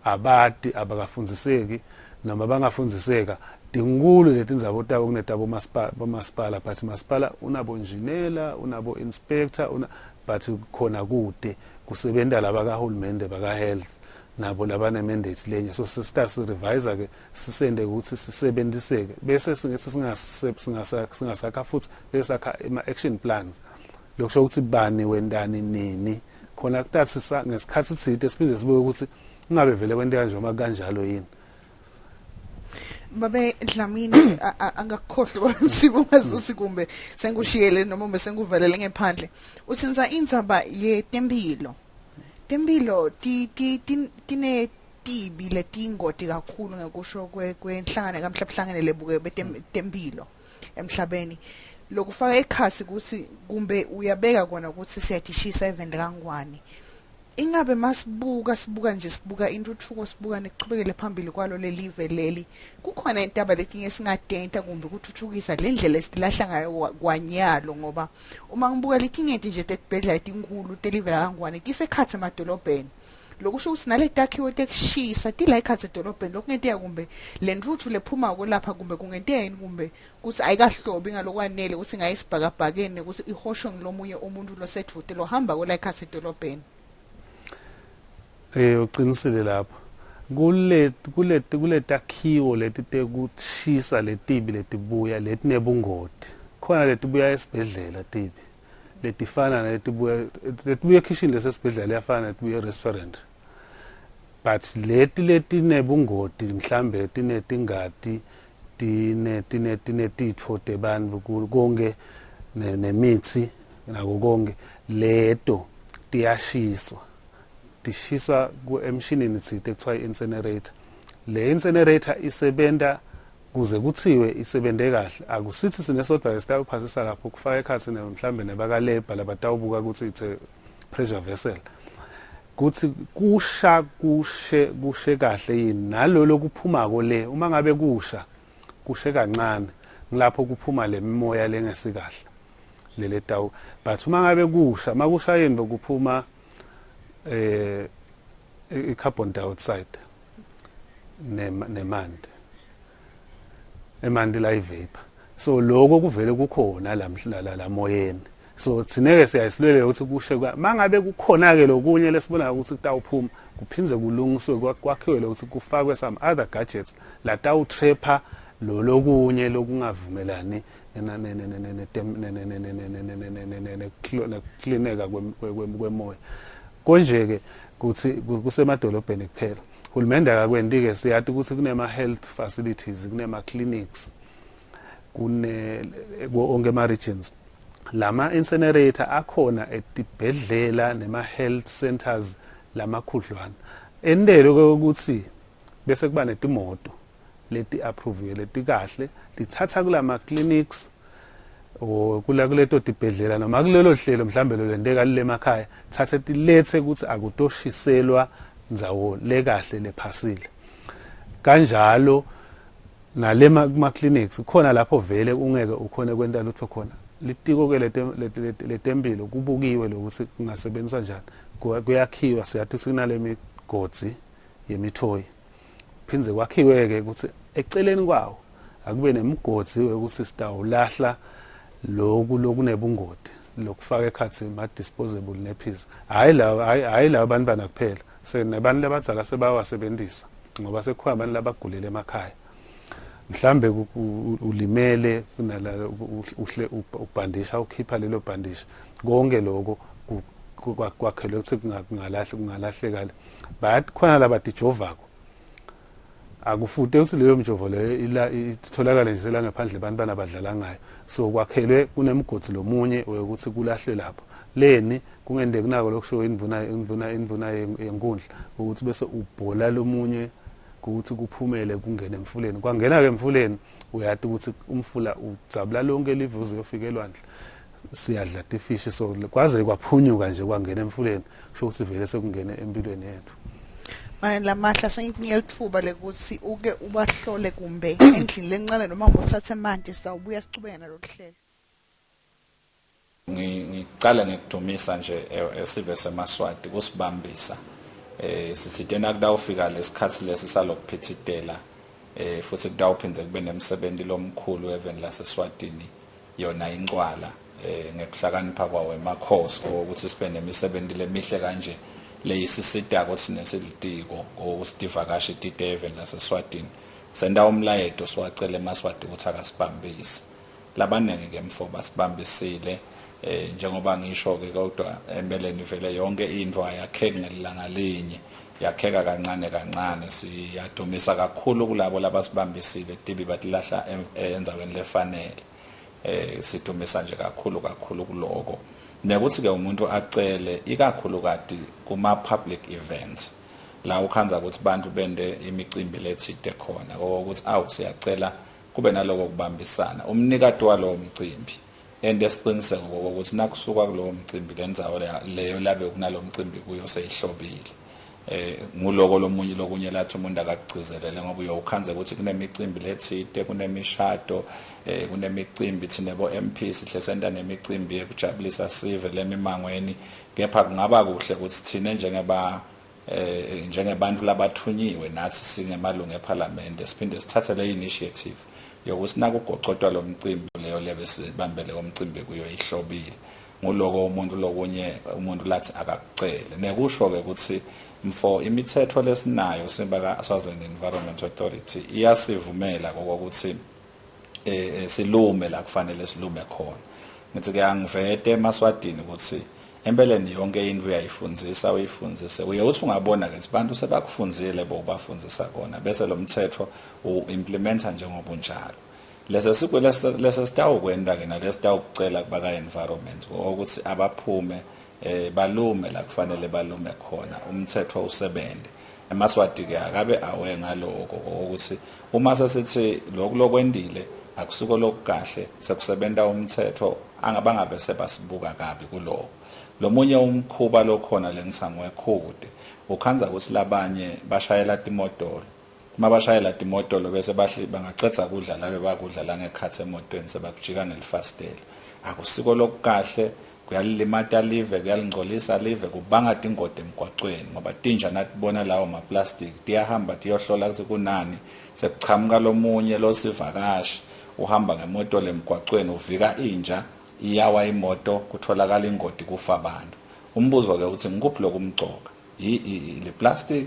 abati, abakafundziseki noma bangafundziseka tinkulu letindzaba tabo kunetabo bomasipala, but masipala unabo engineer, unabo inspector una, but khona kude kusebenta laba kahulumende baka health nabo labane mandate lenye. So sisita sirevise ke sisende ukuthi sisebenziseke, bese singethi singasakha futhi bese sakha ama action plans, lokusho ukuthi bani wendani nini khona kutathi ngesikhathi thide siphinde sibuke ukuthi kungabe vele kwenteka nje noma kanjalo yini. Babe Dlamini, angakukhohlwa Msibo, ungazusi kumbe sengushiyele noma umbe senguvalele ngephandle. Utsinza indzaba yetempilo, tempilo ti ti tine tibi letingoti kakhulu ngekusho kwenhlangano kamhlaba lebuke betempilo emhlabeni, lokufaka ekhathi ukuthi kumbe uyabeka kona ukuthi siyadishisa even kaNgwane. Ingabe masibuka, sibuka nje, sibuka intuthuko, sibuka nekuchubekele phambili kwalo lelive leli, kukhona intaba letinye singatenta kumbe kuthuthukisa le ndlela esitilahla ngayo kwanyalo? Ngoba uma ngibuka letinyenti nje tetibhedlela letinkulu telive lakaNgwane tisekhatsi emadolobheni, lokusho ukuthi naletakhiwo tekushisa tila ekhatsi edolobheni, lokungenteka kumbe le ntfutfu lephumako lapha kumbe kungenteka yini kumbe kutsi ayikahlobi ngalokwanele ukuthi ngaye esibhakabhakeni ukuthi ihoshwe ngilomunye umuntu losedvute lohamba la ekhatsi edolobheni? Uqinisile lapho. Kule kule kuletakhiwo leti tekushisa letibi letibuya letinebungoti khona, letibuya esibhedlela, tibi letifana naletibuya letibuya ekhishini lesesibhedlela liyafana netibuya e-restaurant, but leti letinebungoti mhlambe tinetingati, tine tine tinetitfo tebantfu konke nemithi nako konke, leto tiyashiswa, tishiswa emshinini tsite kuthiwa i-incinerator. Le incinerator isebenta kuze kuthiwe isebente kahle, akusithi sinesodwa esitawuphasisa lapho, kufaka ekhatsi mhlambe nebakalebha labatawubuka ukuthi it's a pressure vessel, kuthi kusha kushe kushe kahle yini nalolo kuphumako le. Uma ngabe kusha kushe kancane, ngilapho kuphuma le mimoya lengesikahle lele tawu, but uma ngabe kusha makusha yini kuphuma i-carbon dioxide nemanti, emanti la ivapor, so lokho kuvele kukhona la la moyeni. So thineke siyayisilwele ukuthi kushe, mangabe kukhona ke lokunye lesibona ukuthi kutawuphuma, kuphindze kulungiswe, kwakhiwe lokuthi kufakwe some other gadgets la tawu trapper. Lo lokunye lokungavumelani nekuklineka kwemoya. Konje ke kuthi kusemadolobheni kuphela. Hulumende akakwenti ke, siyati ukuthi kunema health facilities, kunema clinics, kune onke ama regions. Lama incinerator akhona etibhedlela nema health centers lamakhudlwana. Entelo ukuthi bese kuba netimoto leti approve leti kahle lithatha kulama clinics or kula kuleto tibhedlela noma kulelo hlelo mhlambe lo lenteka lile emakhaya, thathe tilethe ukuthi akutoshiselwa ndzawo lekahle lephasile. Kanjalo nale kuma clinics khona lapho vele ungeke ukhone kwenta lutho khona. Litiko ke letempilo kubukiwe lokuthi kungasebenziswa njani, kuyakhiwa. Siyathi kunale migodzi yemithoyi, phindze kwakhiwe ke ukuthi eceleni kwawo akube nemigodi ukuthi sitawulahla loku lokunebungoti lokufaka ekhathi ma disposable nappies. Hayi la, hayi la abantwana kuphela, senabantu labadzala sebawasebenzisa ngoba sekukhona abantu labagulele emakhaya, mhlambe ulimele kunala uhle ubhandisha ukhipha lelo bhandisha. Konke lokho kwakhelwe ukuthi kungalahle kungalahleka. Bayathi khona labadijovako, akufute ukuthi leyo mjovo leyo itholakale nje la ngaphandle abantu abadlala ngayo. So kwakhelwe kunemigodi lomunye ukuthi kulahlwe lapho leni kungende kunako lokusho indvuna yenkundla ukuthi bese ubhola lomunye ukuthi kuphumele kungene emfuleni. Kwangena ke emfuleni, uyati ukuthi umfula udzabula lonke live uze uyofika elwandle, siyadla tifishi. So kwaze kwaphunyuka nje kwangena emfuleni, kusho ukuthi vele sekungene empilweni yethu. Manje lamahla sengikunika litfuba lekuthi uke ubahlole kumbe endlini lencane noma nguthathe emanti, sitawubuya sichubeke nalo hlelo. Ngicale ngekudumisa nje esive semaSwati kusibambisa. Sithi nakudawufika lesikhathi lesi salokuphithitela, futhi kudawuphindze kube nemsebenzi lomkhulu even laseSwatini yona incwala, ngekuhlakanipha kwawo emakhosi ukuthi sibe nemisebenzi lemihle kanje leyisisita ukuthi nesilitiko ukuthi tivakashi tite even laseSwatini. Senta umlayeto, siwacela emaSwati ukuthi akasibambise. Labaningi ke mfo basibambisile, njengoba ngisho ke, kodwa empeleni vele yonke into ayakheki ngelanga linye, yakheka kancane kancane. Siyadumisa kakhulu kulabo labasibambisile, tibi batilahla endzaweni lefanele. Sidumisa nje kakhulu kakhulu kuloko nekuthi ke umuntu acele ikakhulukati kuma public events la ukhandza ukuthi bantu bende imicimbi letsite khona, ukuthi awu, siyacela kube naloko kubambisana. Umnikati walowo mcimbi ente siqiniseko ukuthi nakusuka kulowo mcimbi lendzawo leyo labe kunalo mcimbi kuyo seyihlobile. Nguloko lomunye lokunye lathi umuntu akakugcizelele, ngoba uyawukhandza ukuthi kunemicimbi letsite, kunemishado, kunemicimbi. Thine bo MP sihle senta nemicimbi yekujabulisa sive lemimangweni, kepha kungaba kuhle ukuthi thine njengeba njengebantu labathunyiwe nathi singemalungu eParliament siphinde sithathe le initiative yokuthi nakugocotwa lo mcimbi leyo lebe sibambele umcimbi kuyo ihlobile. Nguloko umuntu lokunye umuntu lathi akakucele nekusho ke ukuthi mfo imithetho lesinayo sibaka Swaziland Environment Authority iyasivumela kokuthi silume la kufanele silume khona. Ngithi ke angivete emaswadini ukuthi empeleni yonke into uyayifundzisa, uyifundzise, uye uthi ungabona ke abantu sebakufundzile bowubafundzisa kona, bese lo mthetho u-implementa njengoba unjalo. Lese lese sitawukwenta ke nalesitawukucela kubaka environment ukuthi abaphume balume la kufanele balume khona, umthetho usebente. EmaSwati ke akabe awe ngaloko ukuthi uma sesithi lokhu lokwendile akusiko lokukahle, sekusebenta umthetho, angabangabe sebasibuka kabi kuloko. Lomunye umkhuba lokhona lengithango ekhude, ukhandza ukuthi labanye bashayela timotolo, uma bashayela timotolo bese bahli bangacedza kudla labe bakudla la ngekhatsi emotweni, sebakujika ngelifasitela. Akusiko lokukahle, kuyalilimata live, kuyalingcolisa live, kubanga tingoti emgwacweni, ngoba tinja natibona lawo maplastic tiyahamba tiyohlola ukuthi kunani. Sekuchamuka lomunye losivakashi uhamba ngemoto lemgwacweni, uvika inja, iyawa imoto, kutholakala ingoti, kufa abantu. Umbuzo ke uthi ngikuphi lokumcoka, le plastic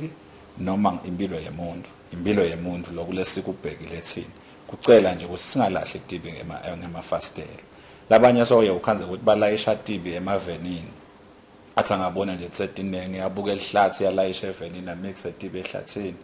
noma impilo yemuntu? Impilo yemuntu lokulesikubhekile thina. Kucela nje ukuthi singalahli tibi ngemafasitela. Labanye soye ukhandze ukuthi balayisha tibi emavenini. Athi angabona nje tisetinengi abuke elihlathi yalayisha evenini amixe tibi ehlathini.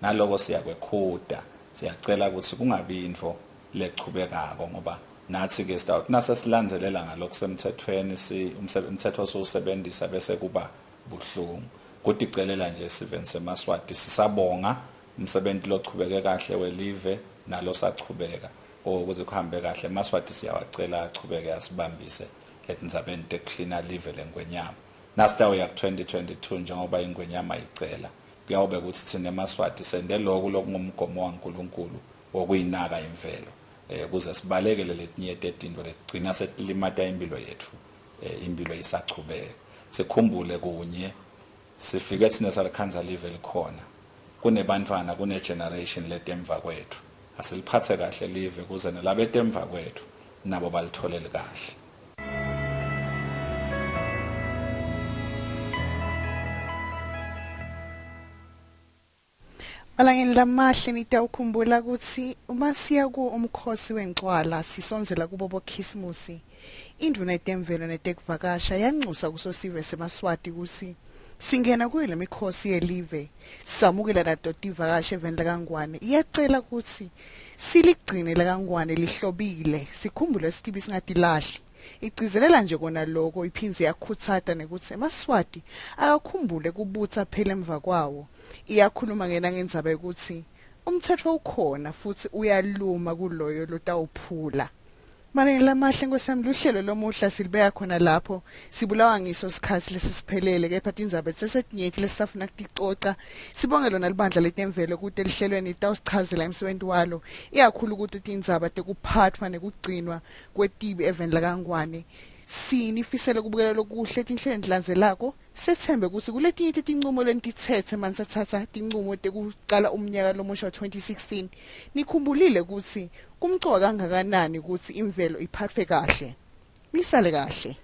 Naloko siyakwekhuta. Siyacela ukuthi kungabi intfo lechubekako ngoba nathi ke sitawuthi nase silandzelela ngalokusemthethweni si umthetho siwusebenzisa bese kuba buhlungu. Kuticelela nje esiveni semaSwati sisabonga umsebenzi lochubeke kahle welive nalo sachubeka ukuze kuhambe kahle. EmaSwati siyawacela achubeke asibambise etindzabeni tekuhlina live lengwenyama. Nasitawuya ku-2022 njengoba ingwenyama icela, kuyawube kutsi thina emaSwati sente loku lokungumgomo waNkulunkulu wokuyinaka imvelo, ukuze sibalekele letinye tetintfo letigcina setilimata impilo yetfu, impilo isachubeka. Sikhumbule kunye, sifike thina salikhandza live likhona, kunebantfwana, kune generation letemva kwetfu. Asiliphatse kahle live kuze nalabetemva kwetfu nabo balitholele kahle. Malangeni lamahle nitawukhumbula ukuthi uma siya ku umkhosi wencwala sisondzela kubo boKhisimusi, indvuna yetemvelo netekuvakasha yanxusa kusosive semaSwati kutsi singena kuyo lemikhosi yelive samukela nato tivakashi eveni lakaNgwane. Iyacela kutsi siligcine lakaNgwane lihlobile, sikhumbule sitibi singatilahli. Igcizelela nje kona loko, iphindze yakhutsata nekutsi emaSwati akakhumbule kubutsa phela emva kwawo. Iyakhuluma ngena ngendzaba yokuthi umthetho ukhona futhi uyaluma kuloyo lotawuphula. Malangeni lamahle Nkosi yami, luhlelo lomuhla silibeka khona lapho. Sibulawa ngiso sikhathi lesisiphelele, kepha tindzaba tisesetinyenti lesisafuna kuticoca. Sibonge lona libandla letemvelo kute lihlelweni litawusichazela emsebenti walo, ikakhulu kuto tindzaba tekuphatfwa nekugcinwa kwetibi eveni lakaNgwane. Sinifisele kubukela lokuhle etinhlelweni letilandzelako. Sethembe kutsi kuletinye tetincumo lenititsetse manisathatha tincumo tekucala umnyaka lomusha wa-2016, nikhumbulile kutsi kumcoka kangakanani kutsi imvelo iphatfwe kahle. Nisale kahle.